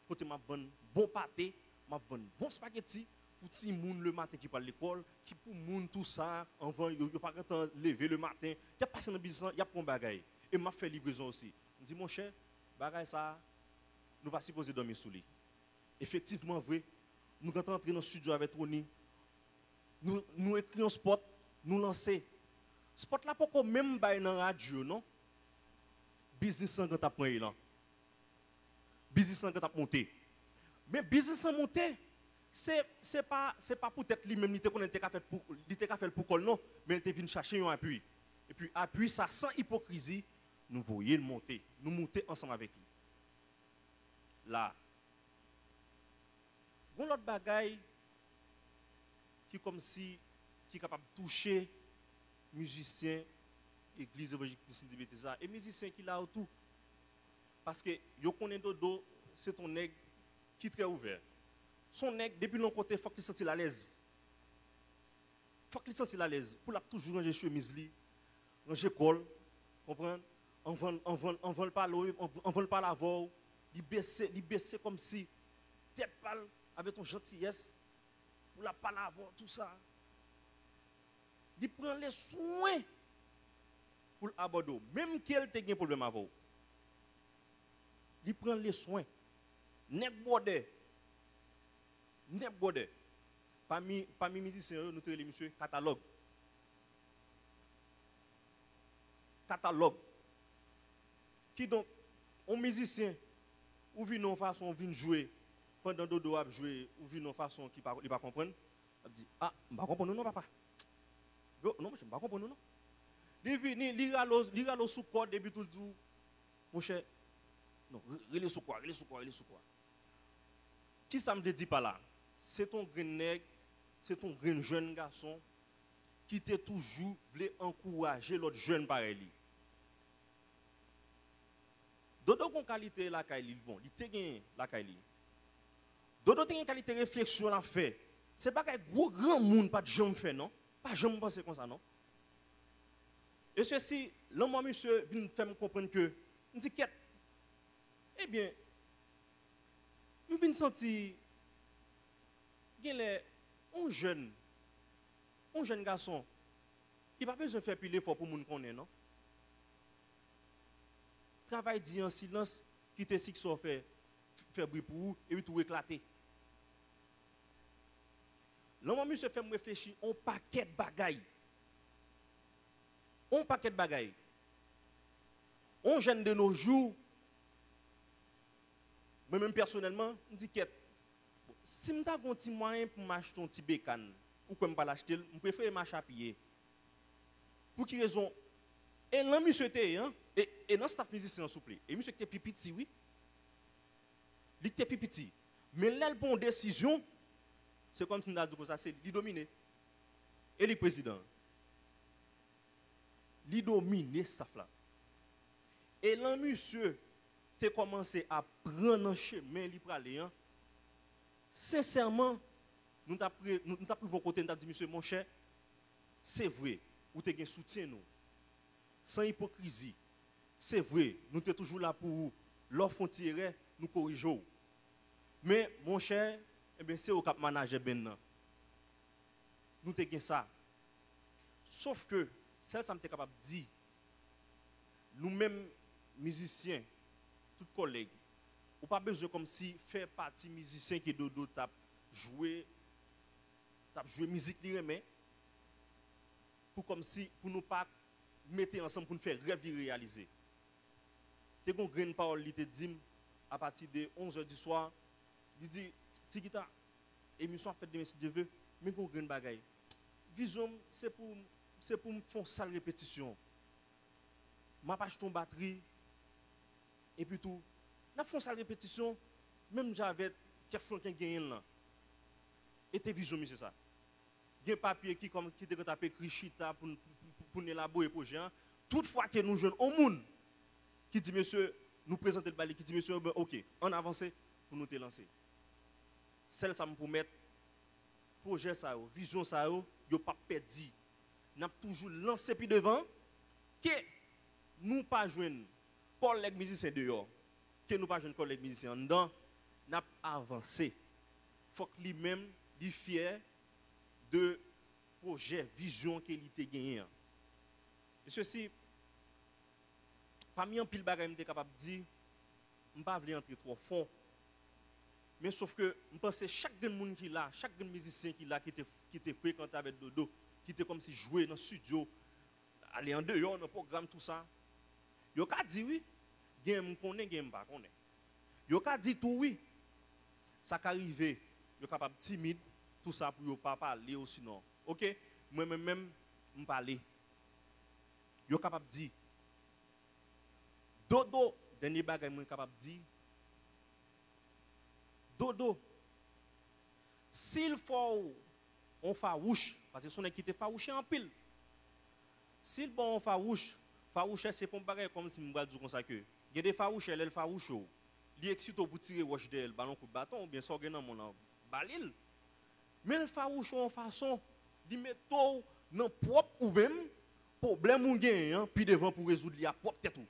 kote m ap vann bon pate, m ap vann bon spageti pou timoun lematen ki pral lekòl, ki pou moun tou sa, anvan yo, yo pa gentan leve lematen, y ap pase nan biznis lan, y ap pran bagay. E m ap fè livrezon osi." M di, "Monchè, bagay sa a, nou pa sipoze dòmi sou li." Efektivman vre, nou gentan antre nan estidyo avèk Rony. Nou, nou ekri yon spòt, nou lanse. Spòt la poko menm bay nan radyo, non. Biznis lan gentan ap pran elan. Biznis lan gentan ap monte. Men biznis lan monte, se, se pa, se pa poutèt li menm li te konnen li te ka fè l pou, li te ka fè l pou kò l, non. Men li te vin chache yon apui. Epi apui sa, san ipokrizi, nou voye l monte. Nou monte ansanm avèk li. La, gon lòt bagay ki kòmsi, ki kapab touche mizisyen Egliz Evanjelik Piscine de Bethesda e mizisyen ki la yo tou. Paske yo konnen Dodo se t on nèg ki trè ouvè. Se yon nèg, depi l yon kote, fòk li santi l alèz. Fòk li santi l alèz pou l ap toujou ranje chemiz li, ranje kò l, konprann? Anvan, anvan, anvan l pale, anvan l pale avè w, li bese, li bese kòmsi tèt pa l avèk yon jantiyès pou l ap pale avè w, tou sa. Li pran le swen pou l abòde w, menm ke l te gen pwoblèm avè w. Li pran le swen. Nèg bwòdè. Nèg bwòdè. Pami, pami mizisyen yo, nou te rele misye Katalòg. Katalòg. Kidonk, yon mizisyen, ou vin yon fason, ou vin jwe, pandan Dodo ap jwe, ou vin yon fason ki pa, li pa konprann, l ap di, "A, m pa konprann ou non, papa. Yo, non, monchè, m pa konprann ou non." Li vini, li rale w, li rale w sou kòd, epi tou l di w, "Monchè, non, re-, rele sou kwa, rele sou kwa, rele sou kwa." Kisa m vle di pa la? Se t on grenn nèg, se t on grenn jèn gason ki te toujou vle ankouraje lòt jèn parèy li. Dodo gon kalite lakay li, bon, li te genyen lakay li. Dodo te gen kalite refleksyon l ap fè. Se bagay gwo granmoun pa t janm fè, non. Pa janm panse konsa, non. E sesi, lanmò misye vin fè m konprann ke, m di, "Kèt, ebyen, m vin santi genlè yon jèn, yon jèn gason, li pa bezwen fè pil efò pou moun konnen, non." Travay di an silans, kite siksè w fè, fè bri pou ou, epi tou eklate. Lanmò misye fè m reflechi on pakèt bagay. On pakèt bagay. On jèn de nos jours, mwen menm pèsonèlman, m di, "Kèt, bon, si m ta gen yon ti mwayen pou m achte yon ti bekàn, ou kwè m pral achte l, m prefere mache a pye." Pou ki rezon? E lan misye te ye, an, e, e nan staf mizisyen an, souple. E misye ki te pi piti, wi. Li ki te pi piti. Men lè l pran yon desizyon, se kòmsi m ta di konsa, se li domine. E li k prezidan. Li domine staf la. E lan misye te kòmanse ap pran nan chemen li prale an, sensèman, nou t ap re-, nou, nou t ap rive yon kote, nou t ap di, "Misye, monchè, se vre, ou te gen soutyen nou." San ipokrizi, se vre, nou te toujou la pou ou. Lè w fè yon ti erè, nou korije w. Men, monchè, ebyen, se ou k ap manajè benn nan. Nou te gen sa. Sof ke, sèl sa m te kapab di, nou menm mizisyen, tout kòlèg, ou pa bezwen kòmsi fè pati mizisyen ke Dodo t ap jwe, t ap jwe mizik li renmen, pou kòmsi, pou nou pa mete ansanm pou n fè rèv li reyalize. Te gon grenn pawòl li te di m apati de onz è di swa, li di, "Ti Gita, emisyon ap fèt demen si Dye vle, men gon grenn bagay. Vizyon m, se pou, se pou m fè yon sal repetisyon. M ap achte yon batri, epi tou, n ap fè yon sal repetisyon, menm jan avèk Kèt Flanken genyen l lan." E te vizyon misye sa. Gen papye ki kòm, ki te gentan ap ekri chita pou n, pou, pou, pou n elabore pwojè an. Tout fwa ke nou jwenn yon moun ki di, "Mesye, nou prezante l ba li," ki di, "Mesye, ben, oke, ann avanse pou nou te lanse." Sèl sa m pwomèt, pwojè sa yo, vizyon sa yo, yo p ap pèdi. N ap toujou lanse pi devan, ke nou pa jwenn kòlèg mizisyen deyò, ke nou pa jwenn kòlèg mizisyen anndan, n ap avanse. Fòk li menm, li fyè de pwojè, vizyon ke li te genyen an. E sesi, pami anpil bagay m te kapab di, m pa vle antre twò fon. Men sof ke m panse chak grenn moun ki la, chak grenn mizisyen ki la, ki te, ki te frekante avèk Dodo, ki te kòmsi jwe nan estidyo, ale andeyò, nan pwogram, tou sa, yo ka di wi, gen m konnen, gen m pa konnen. Yo ka di tou wi, sa ka rive, yo kapab timid, tou sa pou yo pa pale osinon. Oke, mwen menm menm, m pale. Yo kapab di, Dodo, dènye bagay mwen kapab di, Dodo, si l fè w on fawouch, paske se yon nèg ki te fawouchè anpil. Si l ba w on fawouch, fawouchè se pa yon bagay kòmsi m pral di w konsa ke, gen de fawouchè, lè l fawouche w, Li eksite w pou tire wòch dèyè l, ba l yon kout baton, oubyen sa w gen nan men w lan, ba li l. Men l fawouche w yon fason, li mete w nan pwòp ou menm, pwoblèm ou genyen an, pi devan pou w rezoud li a pwòp tèt ou.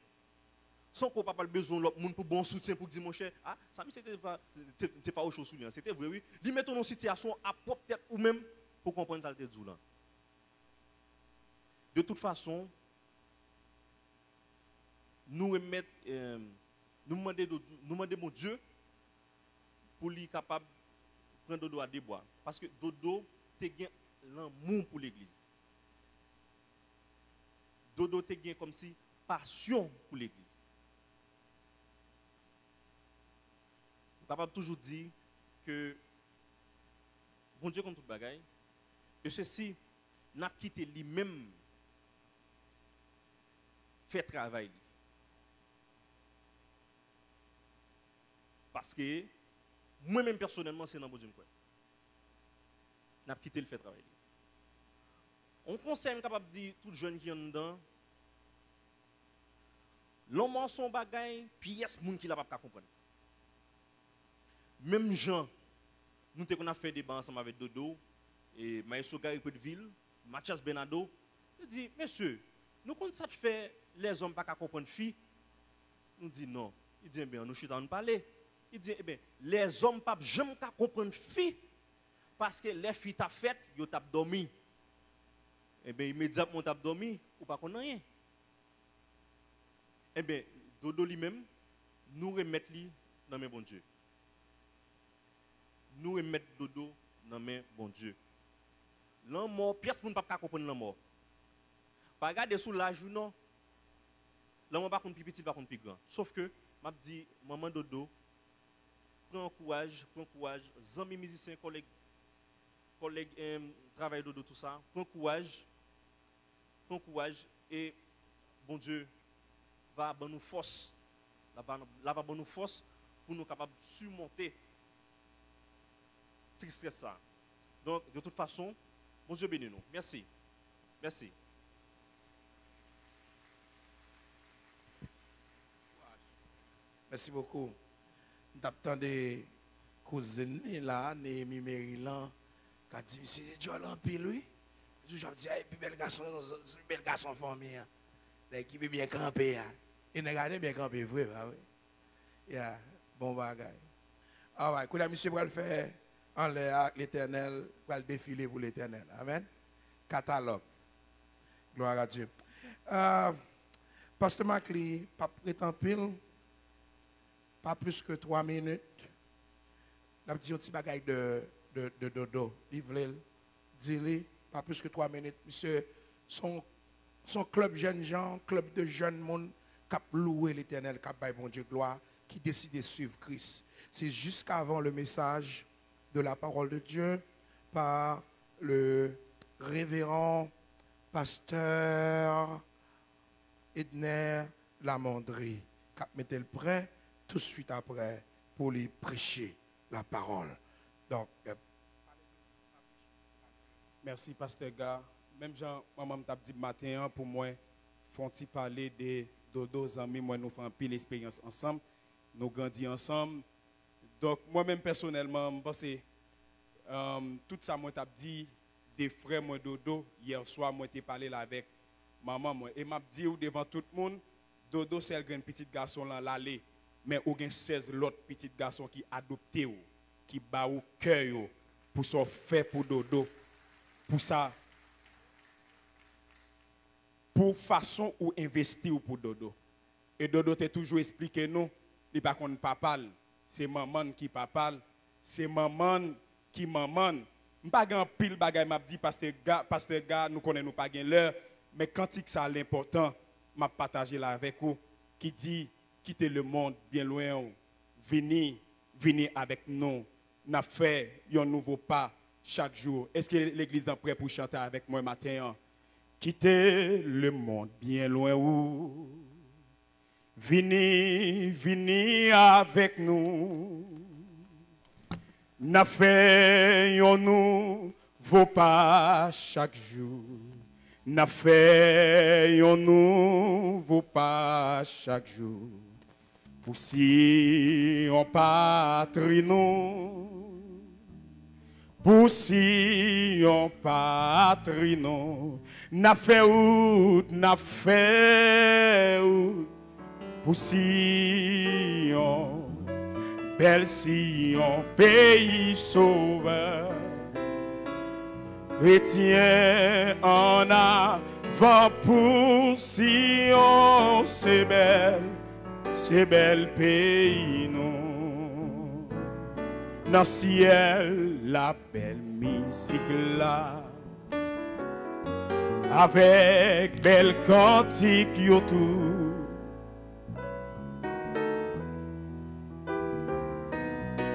San ke w pa pral bezwen yon lòt moun pou ba w soutyen pou di, monchè, a, sa misye te, fa- te, te fawouche w sou li an, se te vre, wi. Li mete w nan yon sitiyasyon a pwòp tèt ou menm pou w konprann sa l te di w lan. De tout fason, nou remèt, eh, nou mande, nou mande Bondye pou li kapab pran Dodo a de bra. Paske Dodo te gen lanmou pou legliz. Dodo te gen kòmsi pasyon pou legliz. Nou kapab toujou di ke Bondye konn tout bagay, e sesi, n ap kite li menm fè travay li. Paske, mwen menm pèsonèlman, se nan Bondye m kwè. N ap kite l fè travay li. Yon konsèy m kapab di tout jèn ki anndan, lanmò se yon bagay pyès moun ki la p ap ka konprann. Menm jan nou te konn ap fè deba ansanm avèk Dodo, e Maestro Gary Cotteville, Mathias Bernardo, yo di, mesye, nou konn sa k fè lèzòm pa ka konprann fi? Nou di non. Li di, enben, ann nou chita, ann pale. Li di, enben, lèzòm p ap janm ka konprann fi, paske lè fi t ap fèt, yo t ap dòmi. Enben, imedyatman w t ap dòmi, ou pa konn anyen. Enben, Dodo li menm, nou remèt li nan men Bondye. Nou remèt Dodo nan men Bondye. Lanmò, pyès moun p ap ka konprann lanmò. Pa gade sou laj ou non. Lanmò pa konn pi piti, li pa konn pi gran. Sof ke, m ap di, manman Dodo, pran kouraj, pran kouraj, zanmi mizisyen, kòlèg, kòlèg, em, travay Dodo, tou sa, pran kouraj, pran kouraj, e Bondye va ban nou fòs. L ap, l ap ban nou fòs pou nou kapab simonte tristès sa. Donk, de tout fason, Bondye beni nou. Mèsi. Mèsi. Mèsi bokou. M t ap tande kouzin li la, Néhémie Merilan, k ap di misye djòl anpil wi. Li toujou ap di a, e pi bèl gason, bèl gason fanmi an. Nèg ki pi byen kanpe a. E nèg la te byen kanpe vre, pa vre? Yeah, bon bagay. Alright, kounye a misye pral fè anlè a ak Letènèl, pral defile pou Letènèl. Amèn. Katalòg. Gloire à Dieu. Euh, Pastè Mackley p ap ret anpil, pa plis ke twa minit. N ap di yon ti bagay de, de, de Dodo. Li vle l, di li, pa plis ke twa minit. Misye, se yon, se yon klèb jèn jan, klèb de jèn moun k ap louwe Letènèl, k ap bay Bondye glwa, ki deside suiv Kris. C'est jusqu'avant le message de la parole de Dieu par le révérend pasteur Edner Lamondrie, k ap mete l prè touswit aprè pou li preche la parole. Donk, Mèsi, Pastè Ga. Menm jan manman m t ap di m maten an, pou mwen, fè yon ti pale de Dodo, zanmi mwen, nou fè anpil esperyans ansanm, nou grandi ansanm. Donk, mwen menm pèsonèlman, m panse, um, tout sa mwen t ap di de frè mwen Dodo, yè swa, mwen te pale l avèk manman mwen. E m ap di w devan tout moun, Dodo, sèl grenn pitit gason lan, l ale. Men ou gen sèz lòt pitit gason ki adopte w, ki ba ou kè yo pou sa w fè pou Dodo, pou sa, pou fason ou envesti w pou Dodo. E Dodo te toujou esplike nou, li pa konn papa l, se manman n ki papa l, se manman n ki manman n. M pa gen anpil bagay m ap di, Pastè Ga, Pastè Ga, nou konnen nou pa gen lè, men kantik sa l enpòtan, m ap pataje l avèk ou, ki di, kite lemonn byen lwen w, vini, vini avèk nou, n ap fè yon nouvo pa chak jou. Èske legliz lan prè pou chante avèk mwen maten an? Kite lemonn byen lwen ou. Vini, vini avèk nou. N ap fè yon nouvo pa chak jou. N ap fè yon nouvo pa chak jou. Pou Siyon patri nou, pou Siyon patri nou, n ap fè wout, n ap fè wout. Pou Siyon, bèl Siyon, peyi Sovè. Kretyen annavan pou Siyon, se bèl, se bèl peyi nou. Nan syèl la, bèl mizik la, avèk bèl kantik yo tou.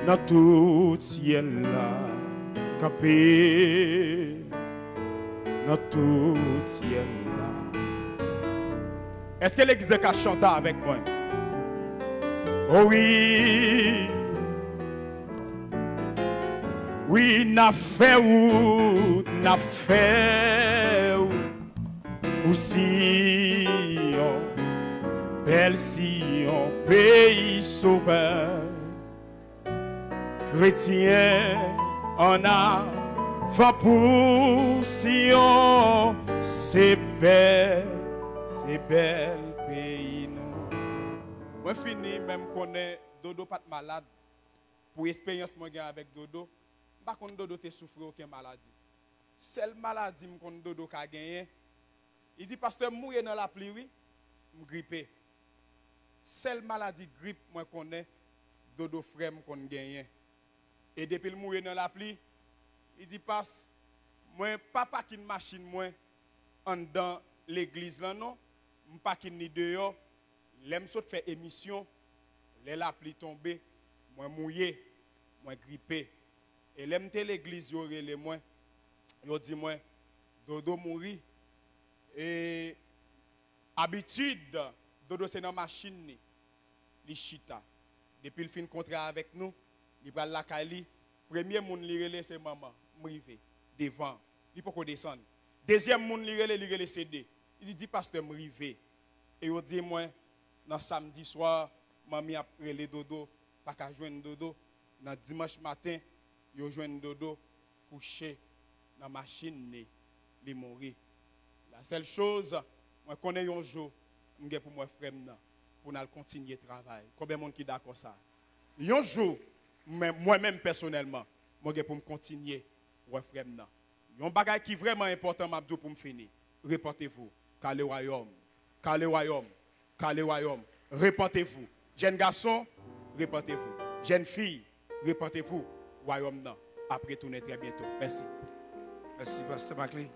Nan tout syèl la, kanpe. Nan tout syèl la. Èske legliz la ka chante avèk mwen? O wi. Wi, n ap fè wout, n ap fè wout. Pou Siyon, bèl Siyon, peyi Sovè. Kretyen annavan pou Siyon, se bèl, se bèl peyi nou. Mwen fini, men m konnen Dodo pa t malad. Pou esperyans mwen gen avèk Dodo, m pa konn Dodo te soufri okenn maladi. Sèl maladi m konn Dodo ka genyen, li di, "Pastè, m mouye nan lapli, wi, m gripe." Sèl maladi grip mwen konnen Dodo frè m konn genyen. E depi l mouye nan lapli, li di, "Pas, mwen pa pakin machin mwen anndan legliz lan non, m pakin li deyò. Lè m sot fè emisyon, lè lapli tonbe, mwen mouye, mwen gripe. E lè m te legliz, yo rele mwen, yo di mwen, 'Dodo mouri.'" E abitid, Dodo se nan machin li, li chita. Depi l fin kontre avèk nou, li pral lakay li, premye moun li rele se manman, "M rive," devan. Li poko desann. Dezyèm moun li rele, li rele se de. Li di, "Di pastè m rive." E yo di mwen, nan samdi swa, manmi ap rele Dodo, pa ka jwenn Dodo. Nan dimanch maten, yo jwenn Dodo kouche nan machin li, li mouri. La sèl choz, mwen konnen yon jou, m gen pou m wè frè m nan, pou n al kontinye travay. Konbyen moun ki dakò sa? Yon jou, mwen, mwen menm pèsonèlman, mwen gen pou m kontinye wè frè m nan. Yon bagay ki vrèman enpòtan, m ap di w pou m fini. Repentez-vous, car le royaume, car le royaume, car le royaume. Repentez-vous. Jèn gason, repentez-vous. Jèn fi, repentez-vous. Wayòm nan ap retounen trè byento. Mèsi. Mèsi, Pastè Mackley.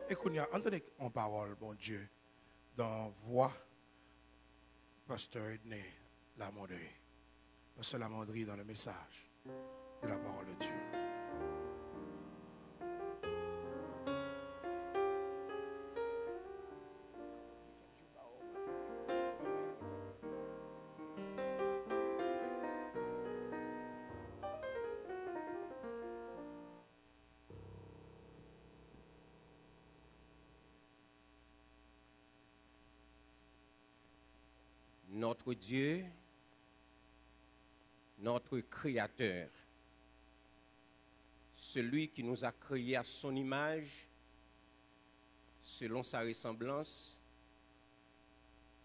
E kounye a, ann tande yon pawòl Bondye dans voix Pasteur Edney Lamondry. Pasteur Lamondry dans le message de la parole de Dieu. Notre Dieu, notre Créateur, celui qui nous a créés à son image, selon sa ressemblance,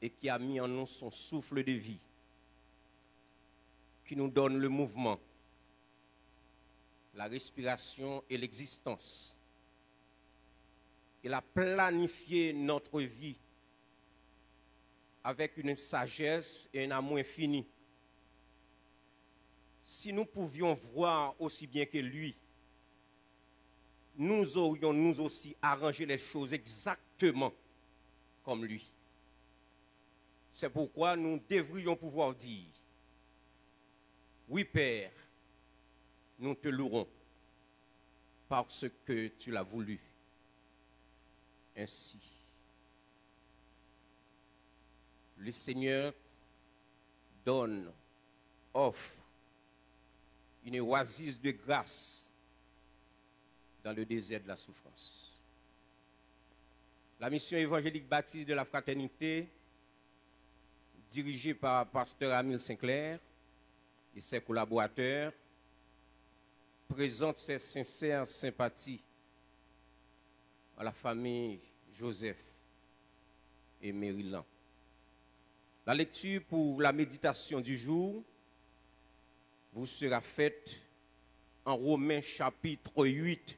et qui a mis en nous son souffle de vie, qui nous donne le mouvement, la respiration et l'existence. Il a planifié notre vie avec une sagesse et un amour infini. Si nous pouvions voir aussi bien que lui, nous aurions nous aussi arrangé les choses exactement comme lui. C'est pourquoi nous devrions pouvoir dire, oui, Père, nous te louerons parce que tu l'as voulu ainsi. Le Seigneur donne, offre une oasis de grâce dans le désert de la souffrance. La Mission Évangélique Baptiste de la Fraternité dirigé par Pasteur Amil Sinclair et ses collaborateurs, présente ses sincères sympathies à la famille Joseph et Maryland. La lecture pour la méditation du jour vous sera faite en Romains chapitre huit,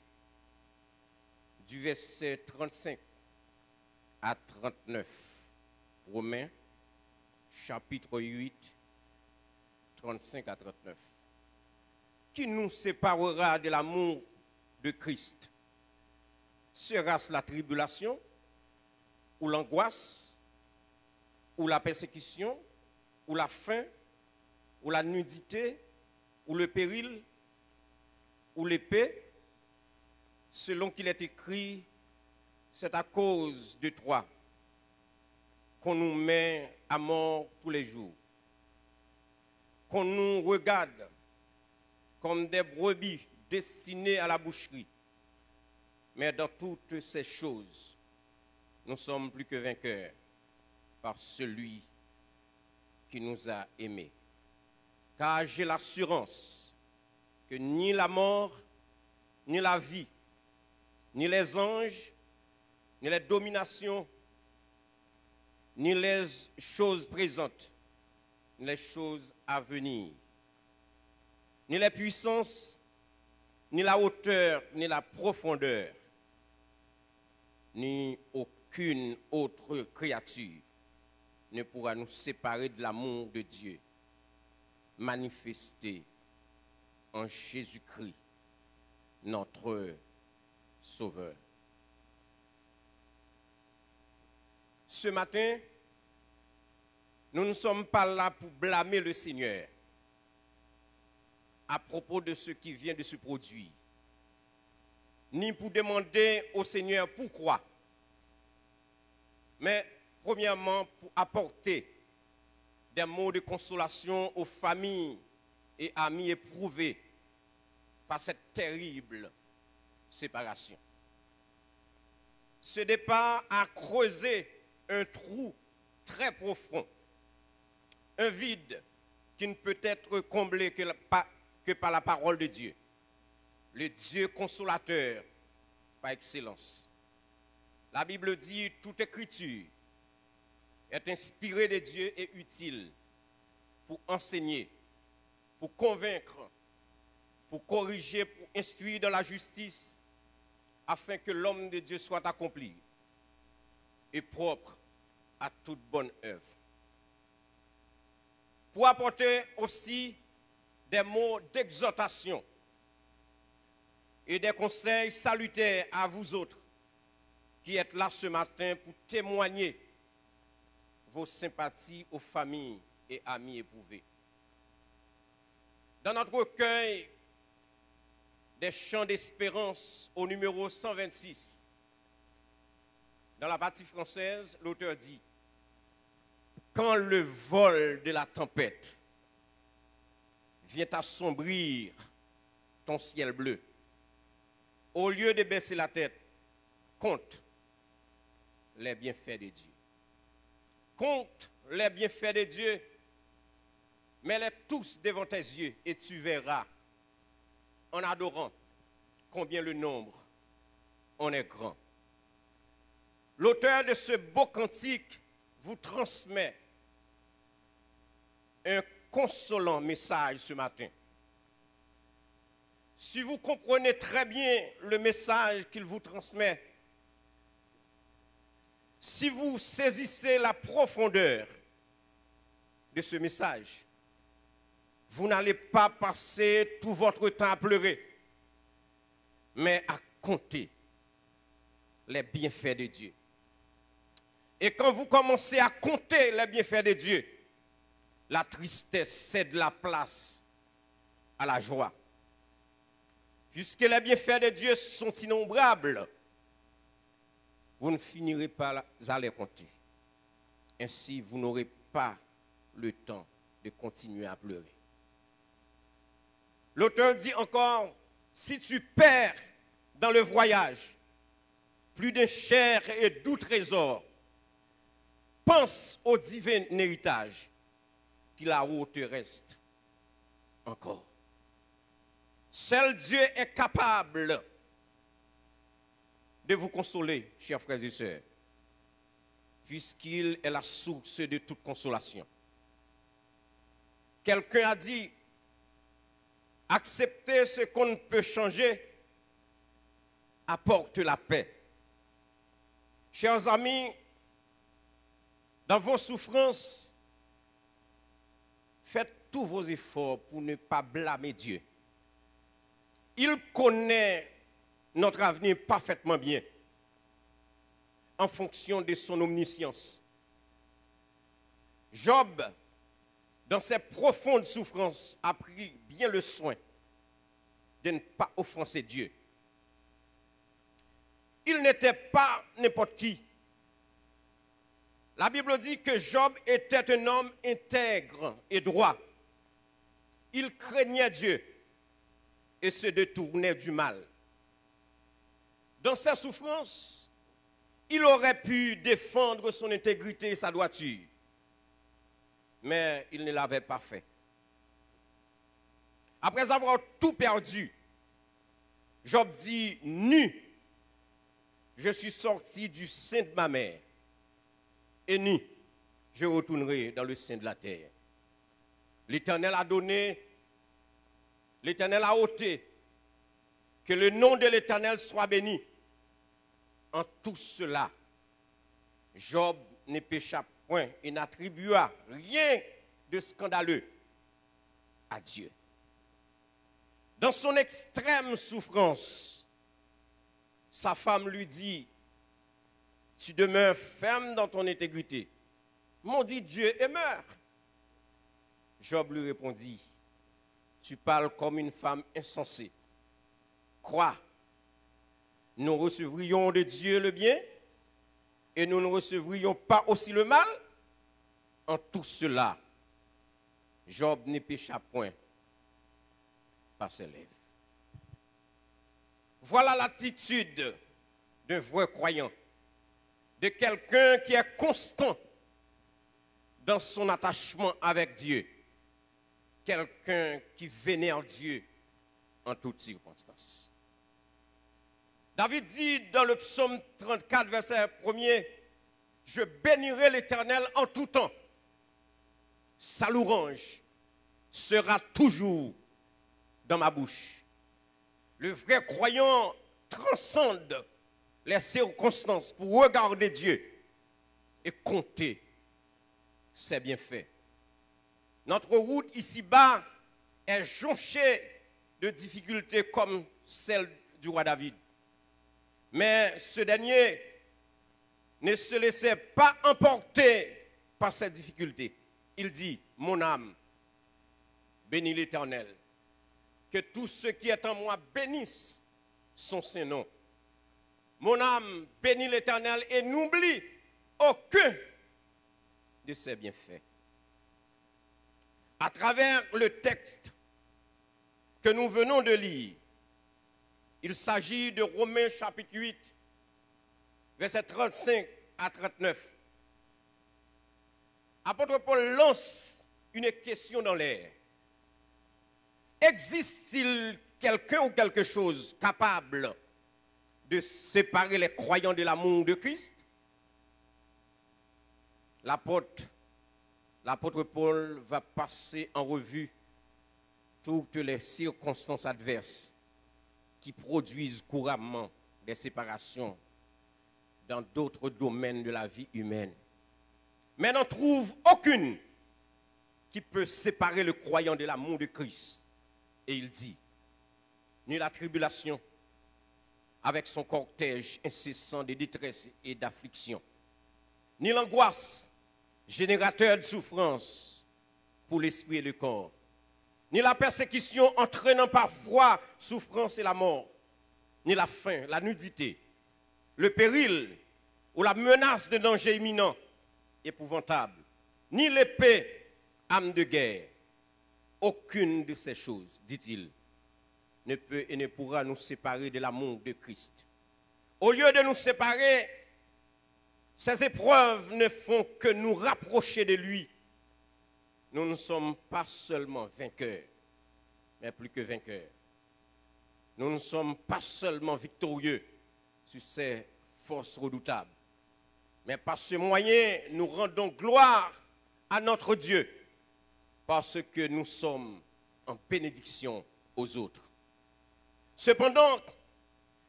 du verset trente-cinq à trente-neuf. Romains chapitre huit, trente-cinq à trente-neuf. Qui nous séparera de l'amour de Christ? Sera-ce la tribulation, ou l'angoisse, ou la persécution, ou la faim, ou la nudité, ou le péril, ou l'épée? Selon qu'il est écrit, c'est à cause de toi qu'on nous met à mort tous les jours, qu'on nous regarde comme des brebis destinées à la boucherie. Mais dans toutes ces choses, nous sommes plus que vainqueurs par celui qui nous a aimés. Car j'ai l'assurance que ni la mort, ni la vie, ni les anges, ni les dominations, ni les choses présentes, ni les choses à venir, ni les puissances, ni la hauteur, ni la profondeur, ni aucune autre créature ne pourra nous séparer de l'amour de Dieu manifesté en Jésus-Christ, notre Sauveur. Ce matin, nous ne sommes pas là pour blâmer le Seigneur à propos de ce qui vient de se produire, ni pour demander au Seigneur pourquoi, mais premièrement pour apporter des mots de consolation aux familles et amis éprouvés par cette terrible séparation. Ce départ a creusé un trou très profond, un vide qui ne peut être comblé que, la- pa- que par la parole de Dieu, le Dieu consolateur par excellence. La Bible dit, toute écriture est inspirée de Dieu et utile pour enseigner, pour convaincre, pour corriger, pour instruire dans la justice, afin que l'homme de Dieu soit accompli et propre à toute bonne œuvre. Pour apporter aussi des mots d'exhortation et des conseils salutaires à vous autres qui êtes là ce matin pour témoigner vos sympathies aux familles et amis éprouvés. Dans notre recueil des chants d'espérance au numéro cent vingt-six, dans la partie française, l'auteur dit, quand le vol de la tempête vient assombrir ton ciel bleu, au lieu de baisser la tête, compte les bienfaits de Dieu. Compte les bienfaits de Dieu, mets-les tous devant tes yeux et tu verras, en adorant, combien le nombre en est grand. L'auteur de ce beau cantique vous transmet un consolant message ce matin. Si vous comprenez très bien le message qu'il vous transmet, si vous saisissez la profondeur de ce message, vous n'allez pas passer tout votre temps à pleurer, mais à compter les bienfaits de Dieu. Et quand vous commencez à compter les bienfaits de Dieu, la tristesse cède la place à la joie. Puisque les bienfaits de Dieu sont innombrables, vous ne finirez pas à les compter. Ainsi, vous n'aurez pas le temps de continuer à pleurer. L'auteur dit encore, si tu perds dans le voyage plus d'un cher et doux trésor, Pense au divin héritage qui là-haut te reste encore. Seul Dieu est capable de vous consoler, chers frères et sœurs, puisqu'il est la source de toute consolation. Quelqu'un a dit, accepter ce qu'on ne peut changer apporte la paix. Chers amis, dans vos souffrances, faites tous vos efforts pour ne pas blâmer Dieu. Il connaît notre avenir parfaitement bien en fonction de son omniscience. Job, dans ses profondes souffrances, a pris bien le soin de ne pas offenser Dieu. Il n'était pas n'importe qui. La Bible dit que Job était un homme intègre et droit. Il craignait Dieu et se détournait du mal. Dans ses souffrances, il aurait pu défendre son intégrité et sa droiture, mais il ne l'avait pas fait. Après avoir tout perdu, Job dit, nu, je suis sorti du sein de ma mère, et nu, je retournerai dans le sein de la terre. L'Éternel a donné, l'Éternel a ôté, que le nom de l'Éternel soit béni. En tout cela, Job ne pécha point et n'attribua rien de scandaleux à Dieu. Dans son extrême souffrance, sa femme lui dit, tu demeures ferme dans ton intégrité. Maudis Dieu et meurs. Job lui répondit, tu parles comme une femme insensée. Quoi, nous recevrions de Dieu le bien et nous ne recevrions pas aussi le mal? En tout cela, Job ne pécha point par ses lèvres. Voilà l'attitude d'un vrai croyant, de quelqu'un qui est constant dans son attachement avec Dieu, quelqu'un qui vénère Dieu en toutes circonstances. David dit dans le psaume trente-quatre, verset premier, je bénirai l'Éternel en tout temps. Sa louange sera toujours dans ma bouche. Le vrai croyant transcende les circonstances pour regarder Dieu et compter ses bienfaits. Notre route ici-bas est jonchée de difficultés comme celle du roi David. Mais ce dernier ne se laissait pas emporter par ces difficultés. Il dit, mon âme, bénis l'Éternel. Que tout ce qui est en moi bénisse son saint nom. Mon âme, bénis l'Éternel et n'oublie aucun de ses bienfaits. À travers le texte que nous venons de lire, il s'agit de Romains chapitre huit, versets trente-cinq à trente-neuf. Apôtre Paul lance une question dans l'air. Existe-t-il quelqu'un ou quelque chose capable de séparer les croyants de l'amour de Christ? L'apôtre, l'apôtre Paul va passer en revue toutes les circonstances adverses qui produisent couramment des séparations dans d'autres domaines de la vie humaine, mais n'en trouve aucune qui peut séparer le croyant de l'amour de Christ. Et il dit, ni la tribulation, avec son cortège incessant de détresse et d'affliction, ni l'angoisse, générateur de souffrance pour l'esprit et le corps, ni la persécution entraînant parfois souffrance et la mort, ni la faim, la nudité, le péril ou la menace de danger imminent, épouvantable, ni l'épée, arme de guerre. Aucune de ces choses, dit-il, ne peut et ne pourra nous séparer de l'amour de Christ. Au lieu de nous séparer, Ces épreuves ne font que nous rapprocher de lui. Nous ne sommes pas seulement vainqueurs, mais plus que vainqueurs. Nous ne sommes pas seulement victorieux sur ces forces redoutables, mais par ce moyen, nous rendons gloire à notre Dieu, parce que nous sommes en bénédiction aux autres. Cependant,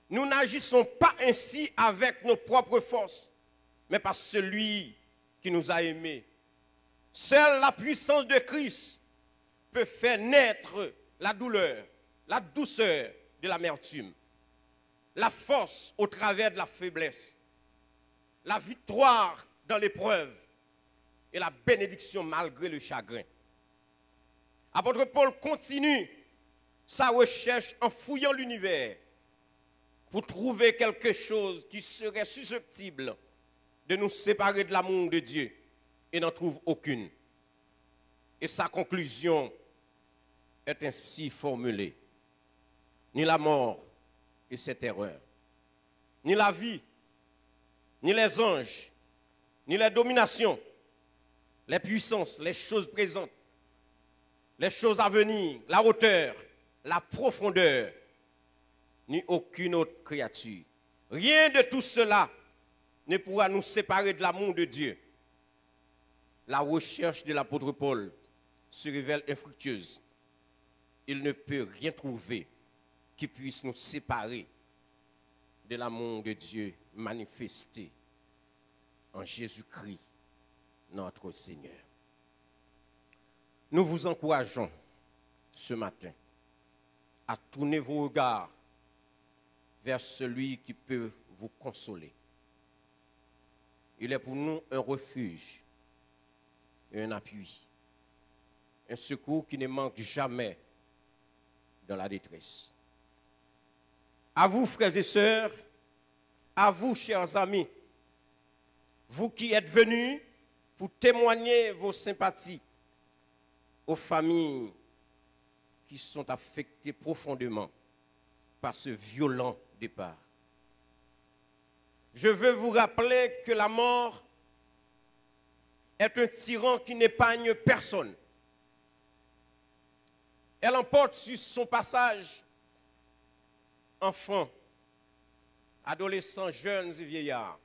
nous n'agissons pas ainsi avec nos propres forces, mais par celui qui nous a aimés. Seule la puissance de Christ peut faire naître la douleur, la douceur de l'amertume, la force au travers de la faiblesse, la victoire dans l'épreuve et la bénédiction malgré le chagrin. Apôtre Paul continue sa recherche en fouillant l'univers pour trouver quelque chose qui serait susceptible de nous séparer de l'amour de Dieu et n'en trouve aucune. Et sa conclusion est ainsi formulée. Ni la mort et ses terreurs, ni la vie, ni les anges, ni les dominations, les puissances, les choses présentes, les choses à venir, la hauteur, la profondeur, ni aucune autre créature. Rien de tout cela ne pourra nous séparer de l'amour de Dieu. La recherche de l'apôtre Paul se révèle infructueuse. Il ne peut rien trouver qui puisse nous séparer de l'amour de Dieu manifesté en Jésus-Christ, notre Seigneur. Nous vous encourageons ce matin à tourner vos regards vers celui qui peut vous consoler. Il est pour nous un refuge et un appui, un secours qui ne manque jamais dans la détresse. À vous, frères et sœurs, à vous, chers amis, vous qui êtes venus pour témoigner vos sympathies aux familles qui sont affectées profondément par ce violent départ. Je veux vous rappeler que la mort est un tyran qui n'épargne personne. Elle emporte sur son passage enfants, adolescents, jeunes et vieillards.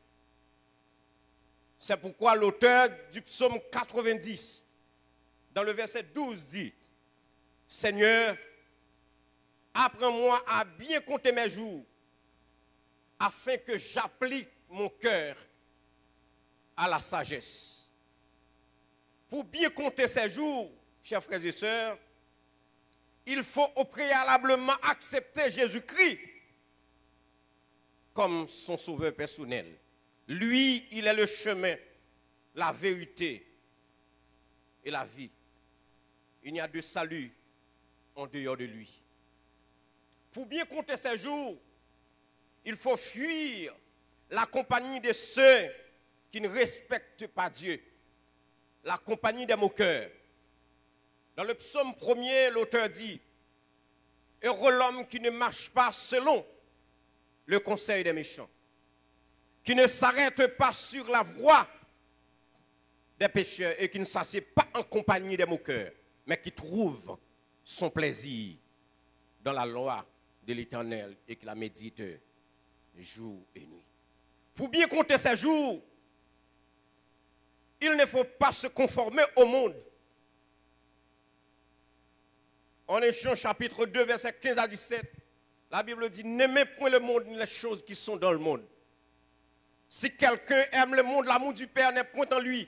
C'est pourquoi l'auteur du psaume quatre-vingt-dix, dans le verset douze, dit, Seigneur, apprends-moi à bien compter mes jours, afin que j'applique mon cœur à la sagesse. Pour bien compter ses jours, chers frères et sœurs, il faut au préalablement accepter Jésus-Christ comme son sauveur personnel. Lui, il est le chemin, la vérité et la vie. Il n'y a de salut en dehors de lui. Pour bien compter ses jours, il faut fuir la compagnie de ceux qui ne respectent pas Dieu, la compagnie des moqueurs. Dans le psaume premier, l'auteur dit, Heureux l'homme qui ne marche pas selon le conseil des méchants, qui ne s'arrête pas sur la voie des pécheurs et qui ne s'assied pas en compagnie des moqueurs, mais qui trouve son plaisir dans la loi de l'Éternel et qui la médite jour et nuit. Pour bien compter ses jours, il ne faut pas se conformer au monde. En Jean chapitre deux, versets quinze à dix-sept, la Bible dit, N'aimez point le monde ni les choses qui sont dans le monde. Si quelqu'un aime le monde, l'amour du Père n'est point en lui.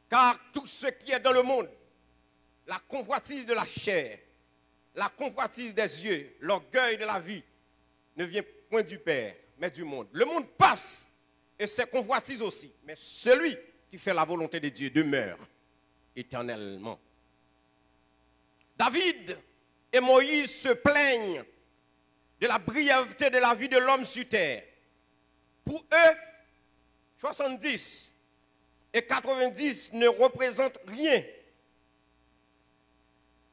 Car tout ce qui est dans le monde, la convoitise de la chair, la convoitise des yeux, l'orgueil de la vie, ne vient point du Père, mais du monde. Le monde passe et ses convoitises aussi, mais celui qui fait la volonté de Dieu demeure éternellement. David et Moïse se plaignent de la brièveté de la vie de l'homme sur terre. Pour eux, soixante-dix et quatre-vingt-dix ne représentent rien.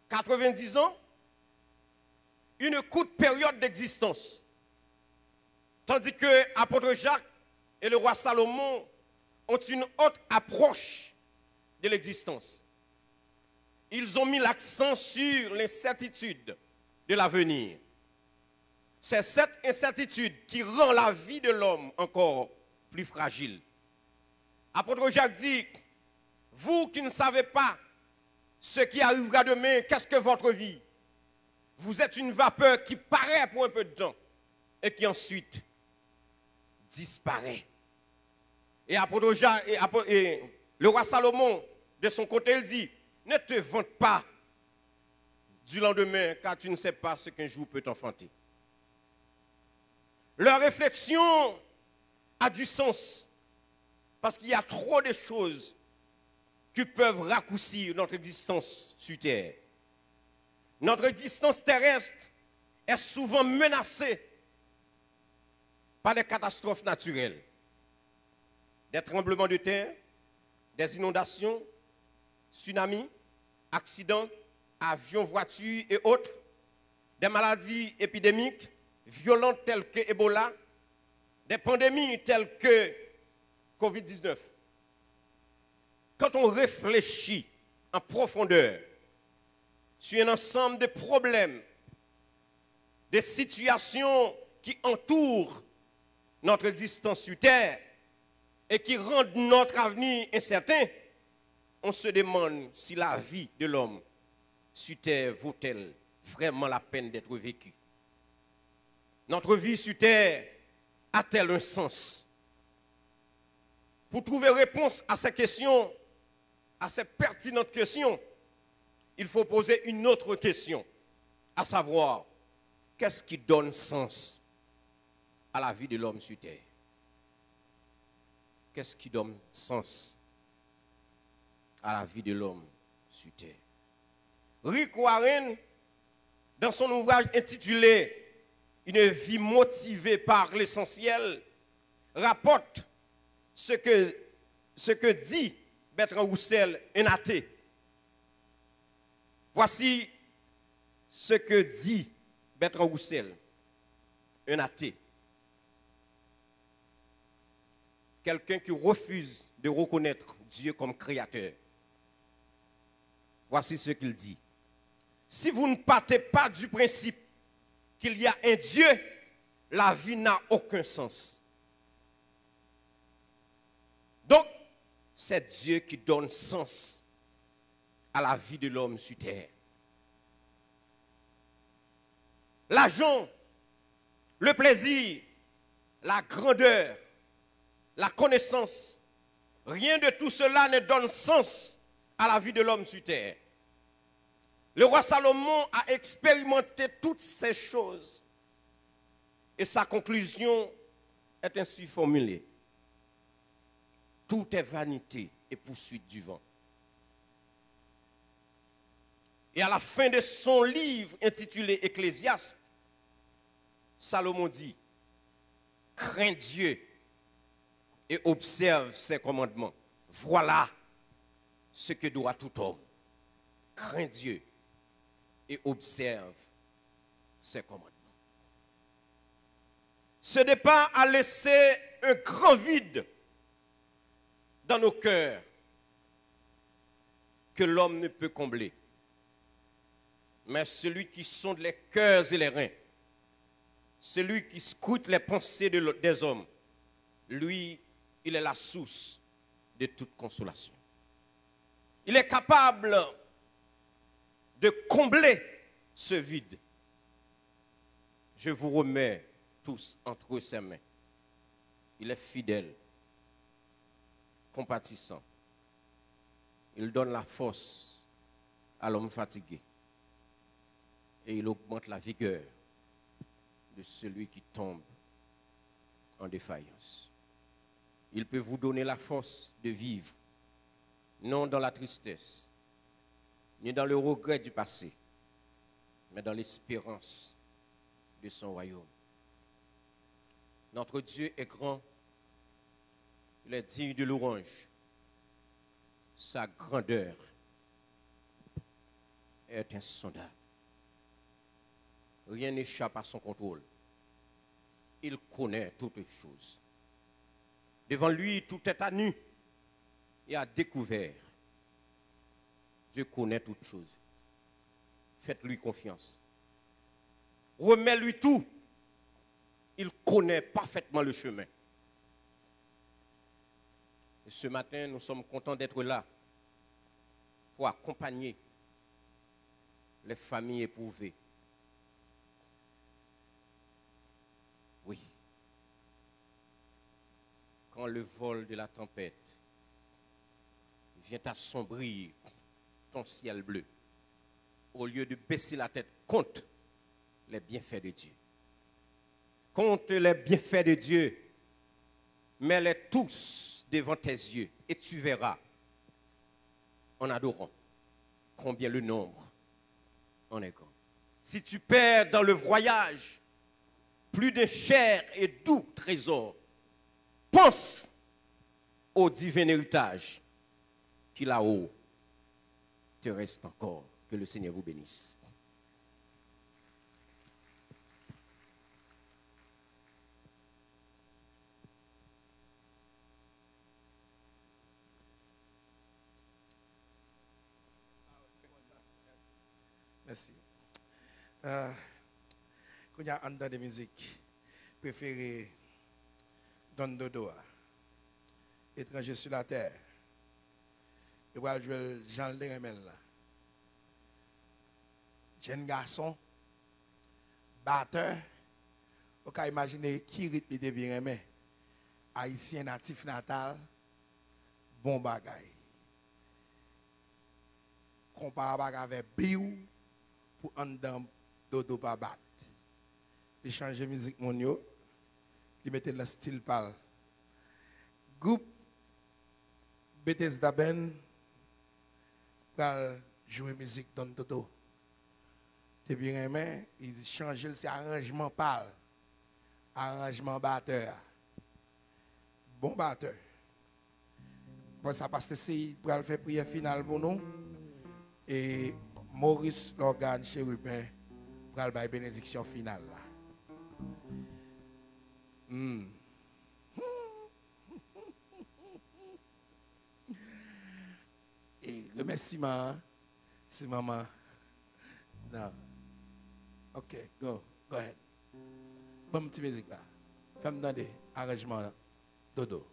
Quatre-vingt-dix ans, une courte période d'existence. Tandis que apôtre Jacques et le roi Salomon ont une haute approche de l'existence. Ils ont mis l'accent sur l'incertitude de l'avenir. C'est cette incertitude qui rend la vie de l'homme encore plus fragile. Apôtre Jacques dit, vous qui ne savez pas ce qui arrivera demain, qu'est-ce que votre vie? Vous êtes une vapeur qui paraît pour un peu de temps et qui ensuite disparaît. Et, apôtre Jean, et, apôtre, et le roi Salomon, de son côté, il dit, ne te vante pas du lendemain, car tu ne sais pas ce qu'un jour peut enfanter. Leur réflexion a du sens, parce qu'il y a trop de choses qui peuvent raccourcir notre existence sur terre. Notre existence terrestre est souvent menacée par des catastrophes naturelles, des tremblements de terre, des inondations, tsunamis, accidents, avions, voitures et autres, des maladies épidémiques violentes telles que Ebola, des pandémies telles que covid dix-neuf. Quand on réfléchit en profondeur sur un ensemble de problèmes, de situations qui entourent notre existence sur terre et qui rendent notre avenir incertain, on se demande si la vie de l'homme sur terre vaut-elle vraiment la peine d'être vécue. Notre vie sur terre a-t-elle un sens? Pour trouver réponse à ces questions, à ces pertinentes questions, il faut poser une autre question, à savoir, qu'est-ce qui donne sens à la vie de l'homme sur terre? Qu'est-ce qui donne sens à la vie de l'homme sur terre? Rick Warren, dans son ouvrage intitulé Une vie motivée par l'essentiel, rapporte ce que, ce que dit Bertrand Russell, un athée. Voici ce que dit Bertrand Russell, un athée, quelqu'un qui refuse de reconnaître Dieu comme créateur. Voici ce qu'il dit. Si vous ne partez pas du principe qu'il y a un Dieu, la vie n'a aucun sens. Donc, c'est Dieu qui donne sens à la vie de l'homme sur terre. L'argent, le plaisir, la grandeur, la connaissance, rien de tout cela ne donne sens à la vie de l'homme sur terre. Le roi Salomon a expérimenté toutes ces choses et sa conclusion est ainsi formulée. Tout est vanité et poursuite du vent. Et à la fin de son livre intitulé Ecclésiaste, Salomon dit, crains Dieu et observe ses commandements. Voilà ce que doit tout homme. Crains Dieu et observe ses commandements. Ce départ a laissé un grand vide dans nos cœurs que l'homme ne peut combler. Mais celui qui sonde les cœurs et les reins, celui qui scrute les pensées de l-, des hommes, lui, il est la source de toute consolation. Il est capable de combler ce vide. Je vous remets tous entre ses mains. Il est fidèle, compatissant. Il donne la force à l'homme fatigué et il augmente la vigueur de celui qui tombe en défaillance. Il peut vous donner la force de vivre, non dans la tristesse, ni dans le regret du passé, mais dans l'espérance de son royaume. Notre Dieu est grand, il est digne de louange. Sa grandeur est insondable. Rien n'échappe à son contrôle. Il connaît toutes choses. Devant lui, tout est à nu. et à découvert. Dieu connaît toutes choses. Faites-lui confiance. Remets-lui tout. Il connaît parfaitement le chemin. Et ce matin, nous sommes contents d'être là pour accompagner les familles éprouvées. Oui. Quand le vol de la tempête vient assombrir ton ciel bleu, au lieu de baisser la tête, compte les bienfaits de Dieu. Compte les bienfaits de Dieu, mets-les tous devant tes yeux, et tu verras, en adorant, combien le nombre en est grand. Si tu perds dans le voyage plus d'un cher et doux trésor, pense au divin héritage qui là-haut te reste encore. Que le Seigneur vous bénisse. Mèsi. Ah, kounye a, ann tande mizik prefere Don Dodo a, Étranger sur la terre. Yo pral jwe l jan l te renmen l la. Jèn gason, batè, ou ka imajine ki ritm li te pi renmen. Ayisyen natif natal, bon bagay. Konpa a pa ka fè biw pou anndan Dodo pa bat. Li chanje mizik moun yo, li mete l nan stil pa l. Gwoup Bethesda Band pral jwe mizik Don Dodo te pi renmen, li chanje l, se aranjman pa l, aranjman batè a. Bon batè. Apre sa, Pastè Seyid pral fè priyè final pou nou. E Maurice Lorgane Chérubin pral bay benediksyon final la. Hmm. E remèsiman an, si manman nan. Ok, go, go ahead. Ban m ti mizik la. Fè m tande aranjman Dodo.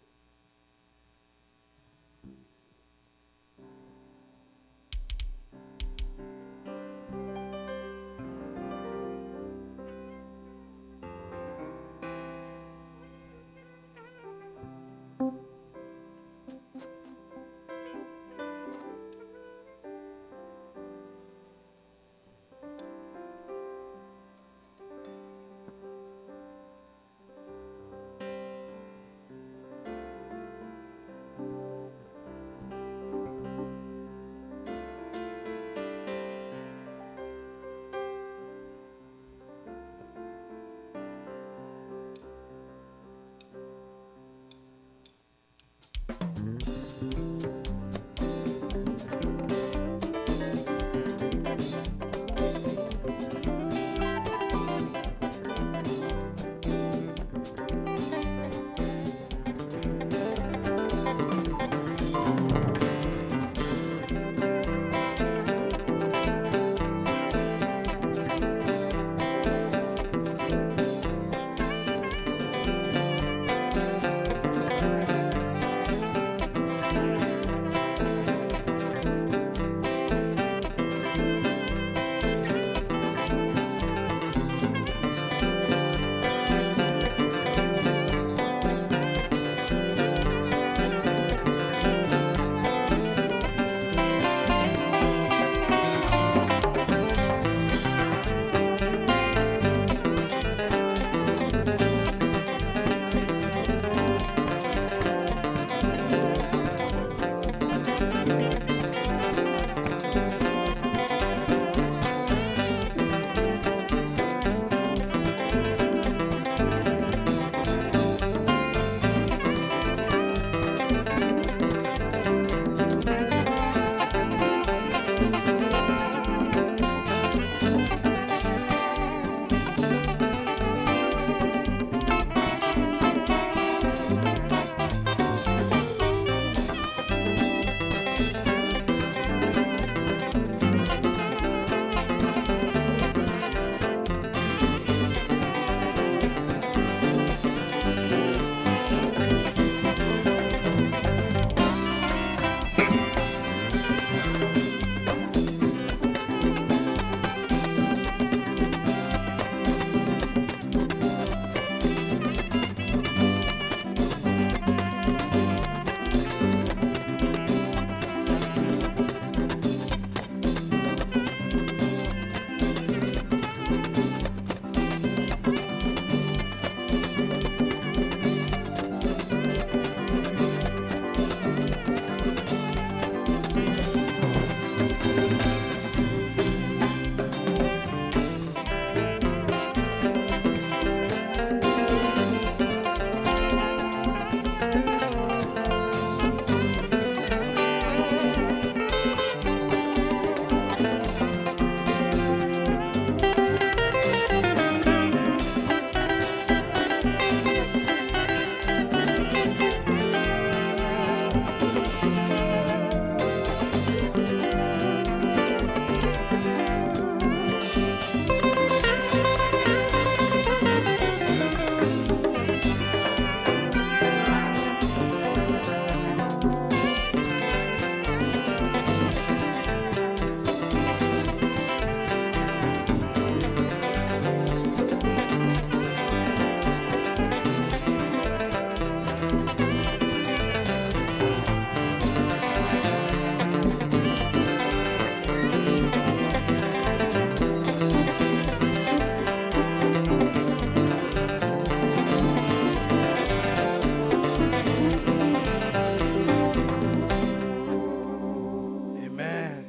Amen.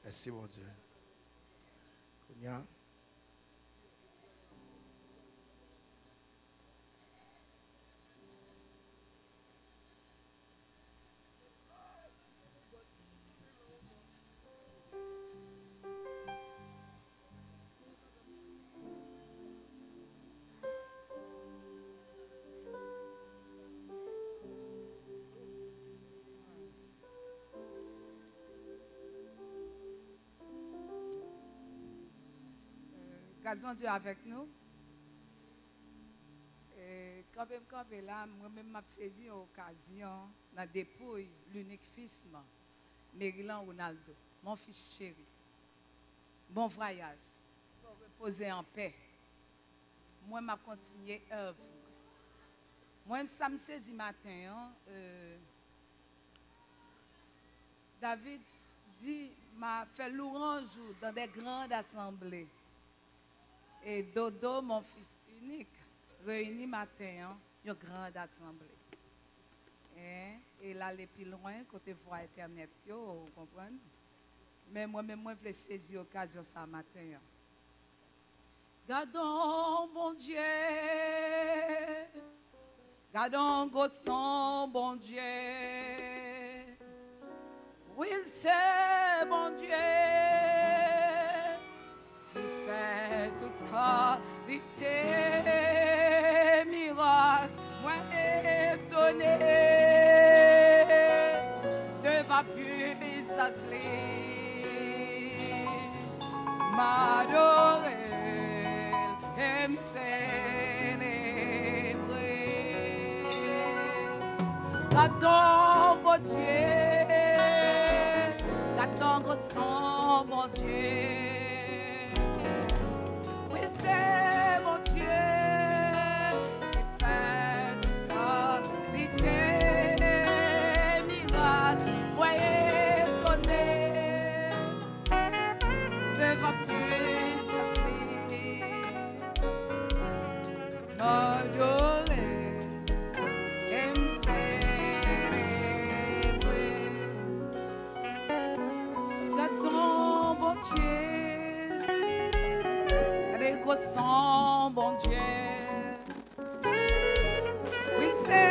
Mèsi, Bondye. Kounye a, Gras Bondye avèk nou. E, kanpe m kanpe la, mwen menm m ap sezi yon okazyon nan depouy linik fis mwen, Merilan Ronaldo, mon fils chéri. Bon vwayaj. Ke w repoze an pè. Mwen, m ap kontinye èv mwen. Mwen, sa m sezi maten an, e, David di, m a fè louwanj ou dans de grandes assemblées. E Dodo, mon fils unique, reyini maten an, yon grand asanble. En, e l ale pi lwen kote vwa entènèt yo, ou konprann? Men mwen menm, mwen vle sezi okazyon sa maten an. Gadon Bondye, gadon gwo san Bondye. Wi, l se Bondye ki fè tout kalite mirak. Mwen etone devan pisans li. M adore l e m selebre. Gadon Bondye, gadon gwo san Bondye. Wi, se Bondye ki fè tout kalite mirak. Mwen etone devan pisans li. M adore e m selebre. Gadon Bondye, gade gwo san Bondye. Wi, se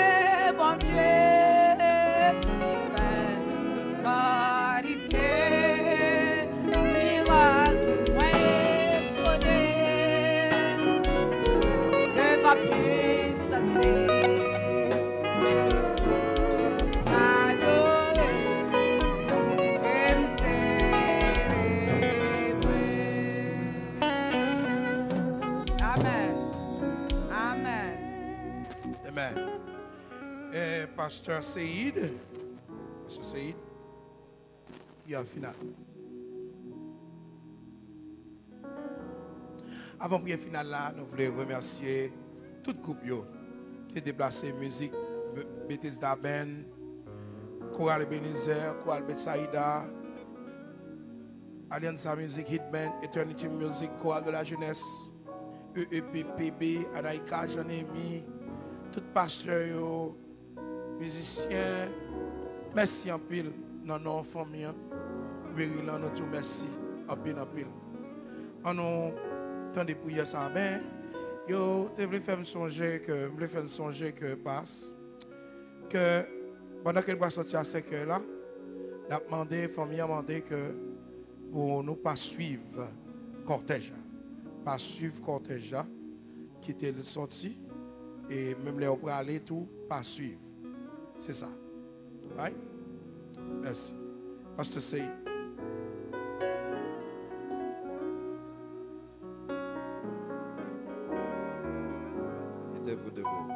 Bondye ki fè tout kalite mirak. Mwen etone devan pisans li. M adore e m selebre. Amèn. Amèn. Amen. Eh, Pastè Seid, Pastè Seid, priyè final. Avan priyè final la, nou vle remèsye tout gwoup yo ki te deplase, mizik Be-, Bethesda Band, Koral Ebenezer, Koral Betsaida, Alianza Music Hit Band, Eternity Music, Chorale de la Jeunesse, E E P P B, Anaïka, Jean-Némi, tout pastè yo, mizisyen, mèsi anpil nan non fanmi an, Merilan, nou di w mèsi anpil, anpil. An nou tande priyè sa a, men yo te vle fè m sonje ke, m vle fè n sonje ke pas, ke pandan ke n pral sòti a senk è la, n ap mande, fanmi an mande ke pou nou pa swiv kòtèj la. Pa swiv kòtèj la, kite l sòti, e menm lè yo prale tou, pa swiv. Se sa. Right? Mèsi. Pastè Sey. Mettez-vous debout.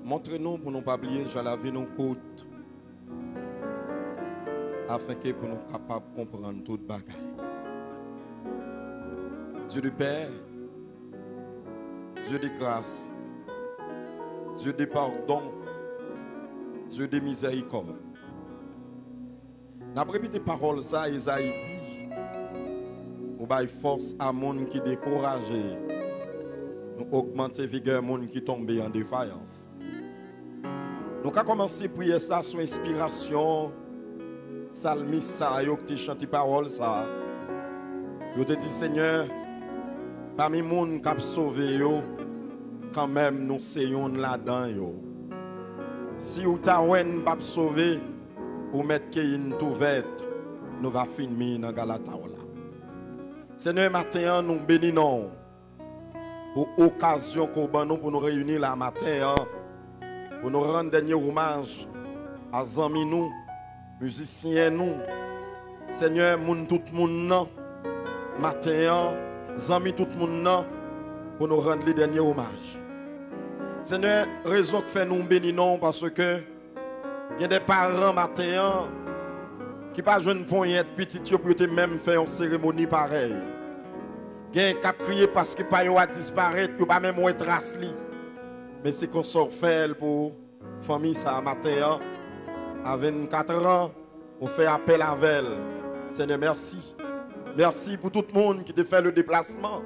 Montre nou pou nou pa bliye jan lavi nou kout, afenke pou nou kapab konprann tout bagay. Dieu de paix, Dieu de grâce, Dieu de pardon, Dieu de miséricorde. N ap repete pawòl sa Ezayi di, ou bay fòs a moun ki dekouraje, nou ogmante vigè moun ki tonbe an defayans. Nou ka kòmanse priyè sa sou enspirasyon salmis sa yo ki te chante pawòl sa. Yo te di, Senyè, pami moun k ap sove yo, kanmenm nou se youn ladan yo. Si w ta wè n p ap sove, ou mèt keyi n tou vèt, nou va fin mi nan galata w la. Senyè, maten an, nou beni non w pou okazyon ke w ban nou pou nou reyini la maten an, pou nou rann dènye omaj a zanmi nou, mizisyen nou, Senyè, moun tout moun nan, maten an, zanmi tout moun nan, pou nou rann li dènye omaj. Senyè, rezon k fè nou beni non w, paske gen de paran maten an ki pa jwenn ponyèt pitit yo pou yo te menm fè yon seremoni parèy. Gen k ap kriye paske pa yo a disparèt, yo pa menm wè tras li. Men se konsa w fè l pou fanmi sa a maten an, a vennkat an, ou fè apèl avè l. Senyè, mèsi. Mèsi pou tout moun ki te fè le deplasman.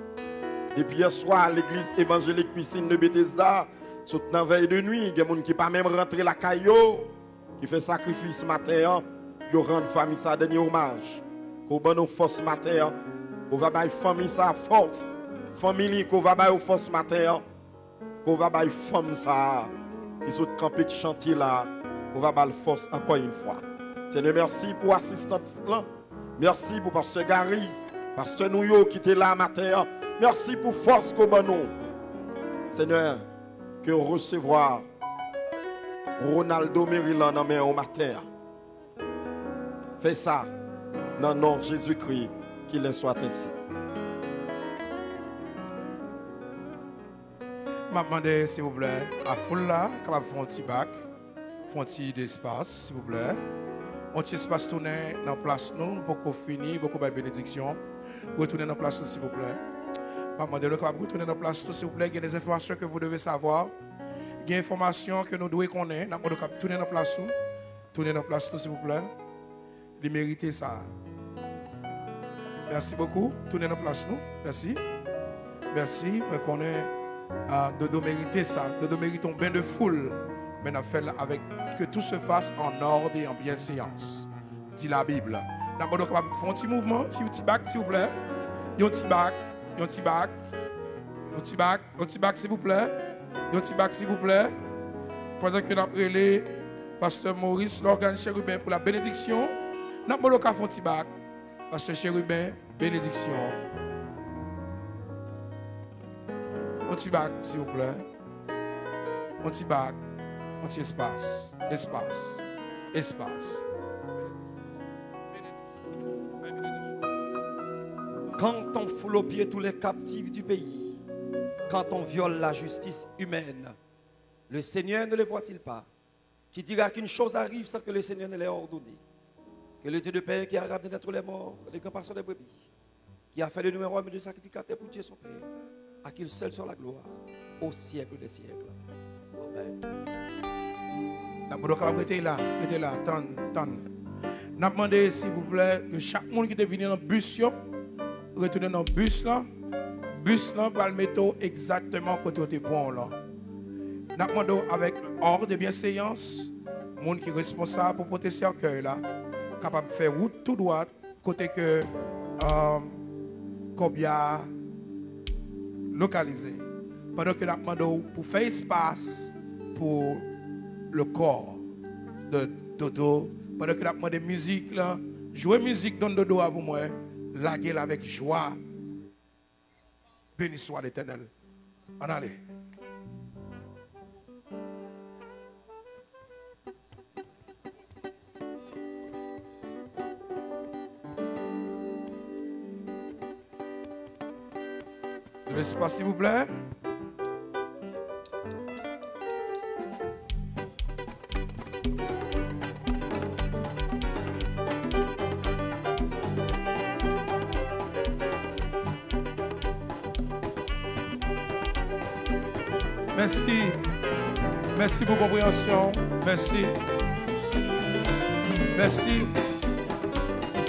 Depi yè swa, legliz evanjelik Piscine de Bethesda, sot nan vèy de nwi, gen moun ki pa menm rantre lakay yo, ki fè sakrifis maten an, yo rann fanmi sa a dènye omaj. Ke w ban nou fòs maten an, ke w va bay fanmi sa a fòs, fanmi li, ke w va bay yo fòs maten an, ke w va bay fanm sa a ki sot kanpe k chante la, ke w va ba l fòs ankò yon fwa. Senyè, mèsi pou asistans lan. Mèsi pou pastè Gary, pastè nou yo ki te la maten an. Mèsi pou fòs ke w ban nou. Senyè, ke w resevwa Ronaldo Merilan nan men w maten an. Fè sa nan non Jezikri, qu'il en soit ainsi. M ap mande, silvouplè, a foul la kapab fè yon ti bak, fè yon ti espas, silvouplè. Yon ti espas, tounen nan plas nou, nou poko fini, poko bay benediksyon. Retounen nan plas nou, silvouplè. M ap mande nou kapab retounen nan plas nou, silvouplè. Il y a des informations que vous devez savoir. Gen enfòmasyon ke nou dwe konnen. N ap mande w kapab tounen nan plas ou. Tounen nan plas nou, silvouplè. Li merite sa. Merci beaucoup. Tounen nan plas nou. Mèsi. Mèsi. Mwen konnen, ah, Dodo merite sa. Dodo merite yon ben de foul. Men n ap fè l avec que tout se fasse en ordre et en bienséance, di Labib. N ap mande w kapab fè yon ti mouvman, ti, ti bak, silvouplè. Yon ti bak, yon ti bak, yon ti bak. Yon ti bak, silvouplè. Yon ti bak, silvouplè. Pandan ke n ap rele pastè Maurice Lorgan Chérubin pou la benediksyon, n ap mande w ka fè yon ti bak. Pastè Chérubin, benediksyon. Yon ti bak, silvouplè. Yon ti bak. Yon ti espas. Espas. Espas. Quand on foule aux pieds tous les captifs du pays, quand on viole la justice humaine, le Seigneur ne le voit-il pas? Qui dira qu'une chose arrive sans que le Seigneur ne l'ait ordonné? Que le Dieu de paix qui a ramené d'entre les morts le grand pasteur des brebis, qui a fait de nous un royaume de sacrificateurs pour Dieu son Père, à qui seul soit la gloire au siècle des siècles. Amen. N ap mande w kapab rete la, rete la, tann, tann. N ap mande, silvouplè, ke chak moun ki te vini nan bis yo, retounen nan bis lan. Bis lan pral mete w egzakteman kote w te pran w lan. N ap mande w avèk òd e byenveyans, moun ki responsab pou pote sèkèy la, kapab fè wout tou dwat kote ke, um, kòbya a lokalize. Pandan ke n ap mande w pou fè espas pou le corps de Dodo, pandan ke n ap mande mizik lan, jwe mizik Don Dodo a pou mwen, lage l avèk jwa. Béni soit l'Éternel. Ann ale. Lespas, silvouplè. Mèsi. Mèsi pou konpreyansyon. Mèsi. Mèsi.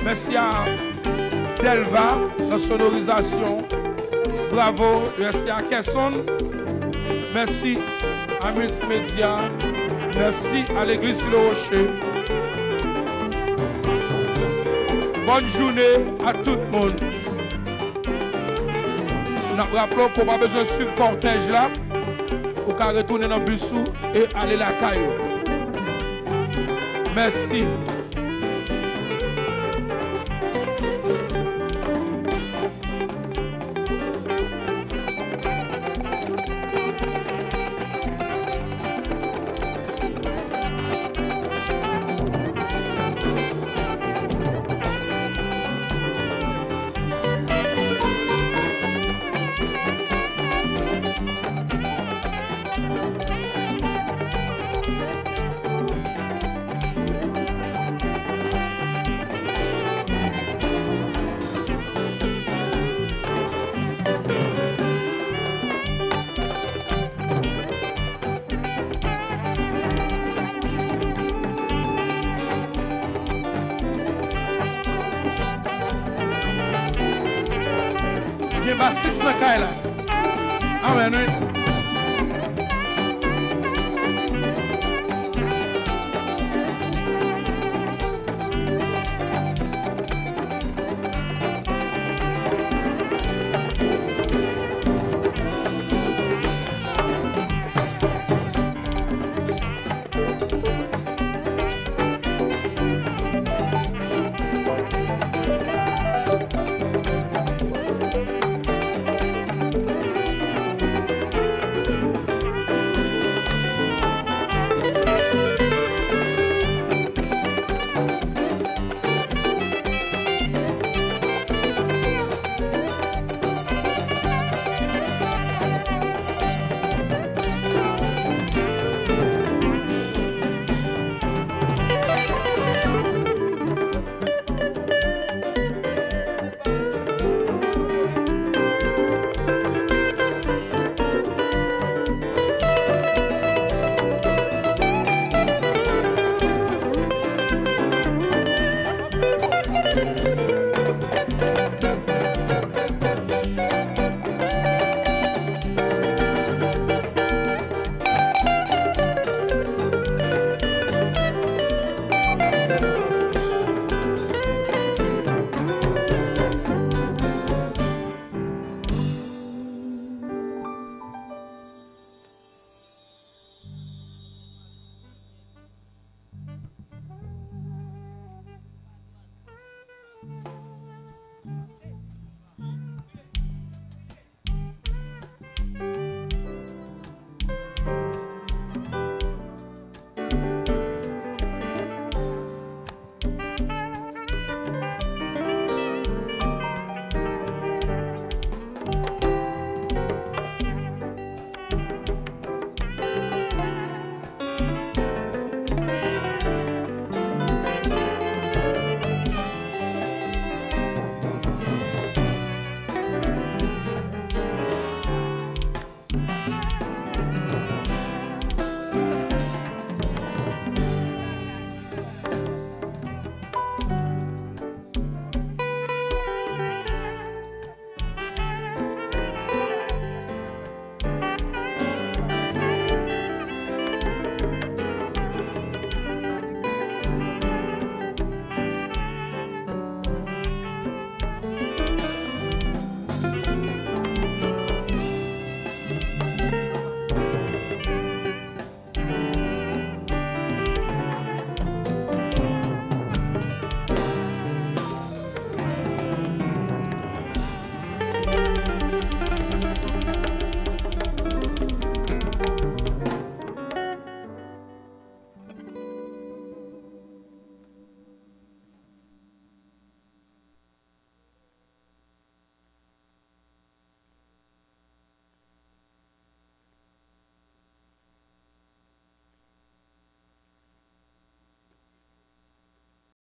Mèsi a Delva nan sonorizasyon. Bravo. Mèsi a Kesson. Mèsi a Multimédia. Mèsi a Legliz Sous le Rocher. Bòn jounen a tout moun. N ap raple w ke w pa bezwen swiv kòtèj la, ou ka retounen nan bis ou e ale lakay ou. Mèsi. Gen basis nan kay la. Amèn, wi.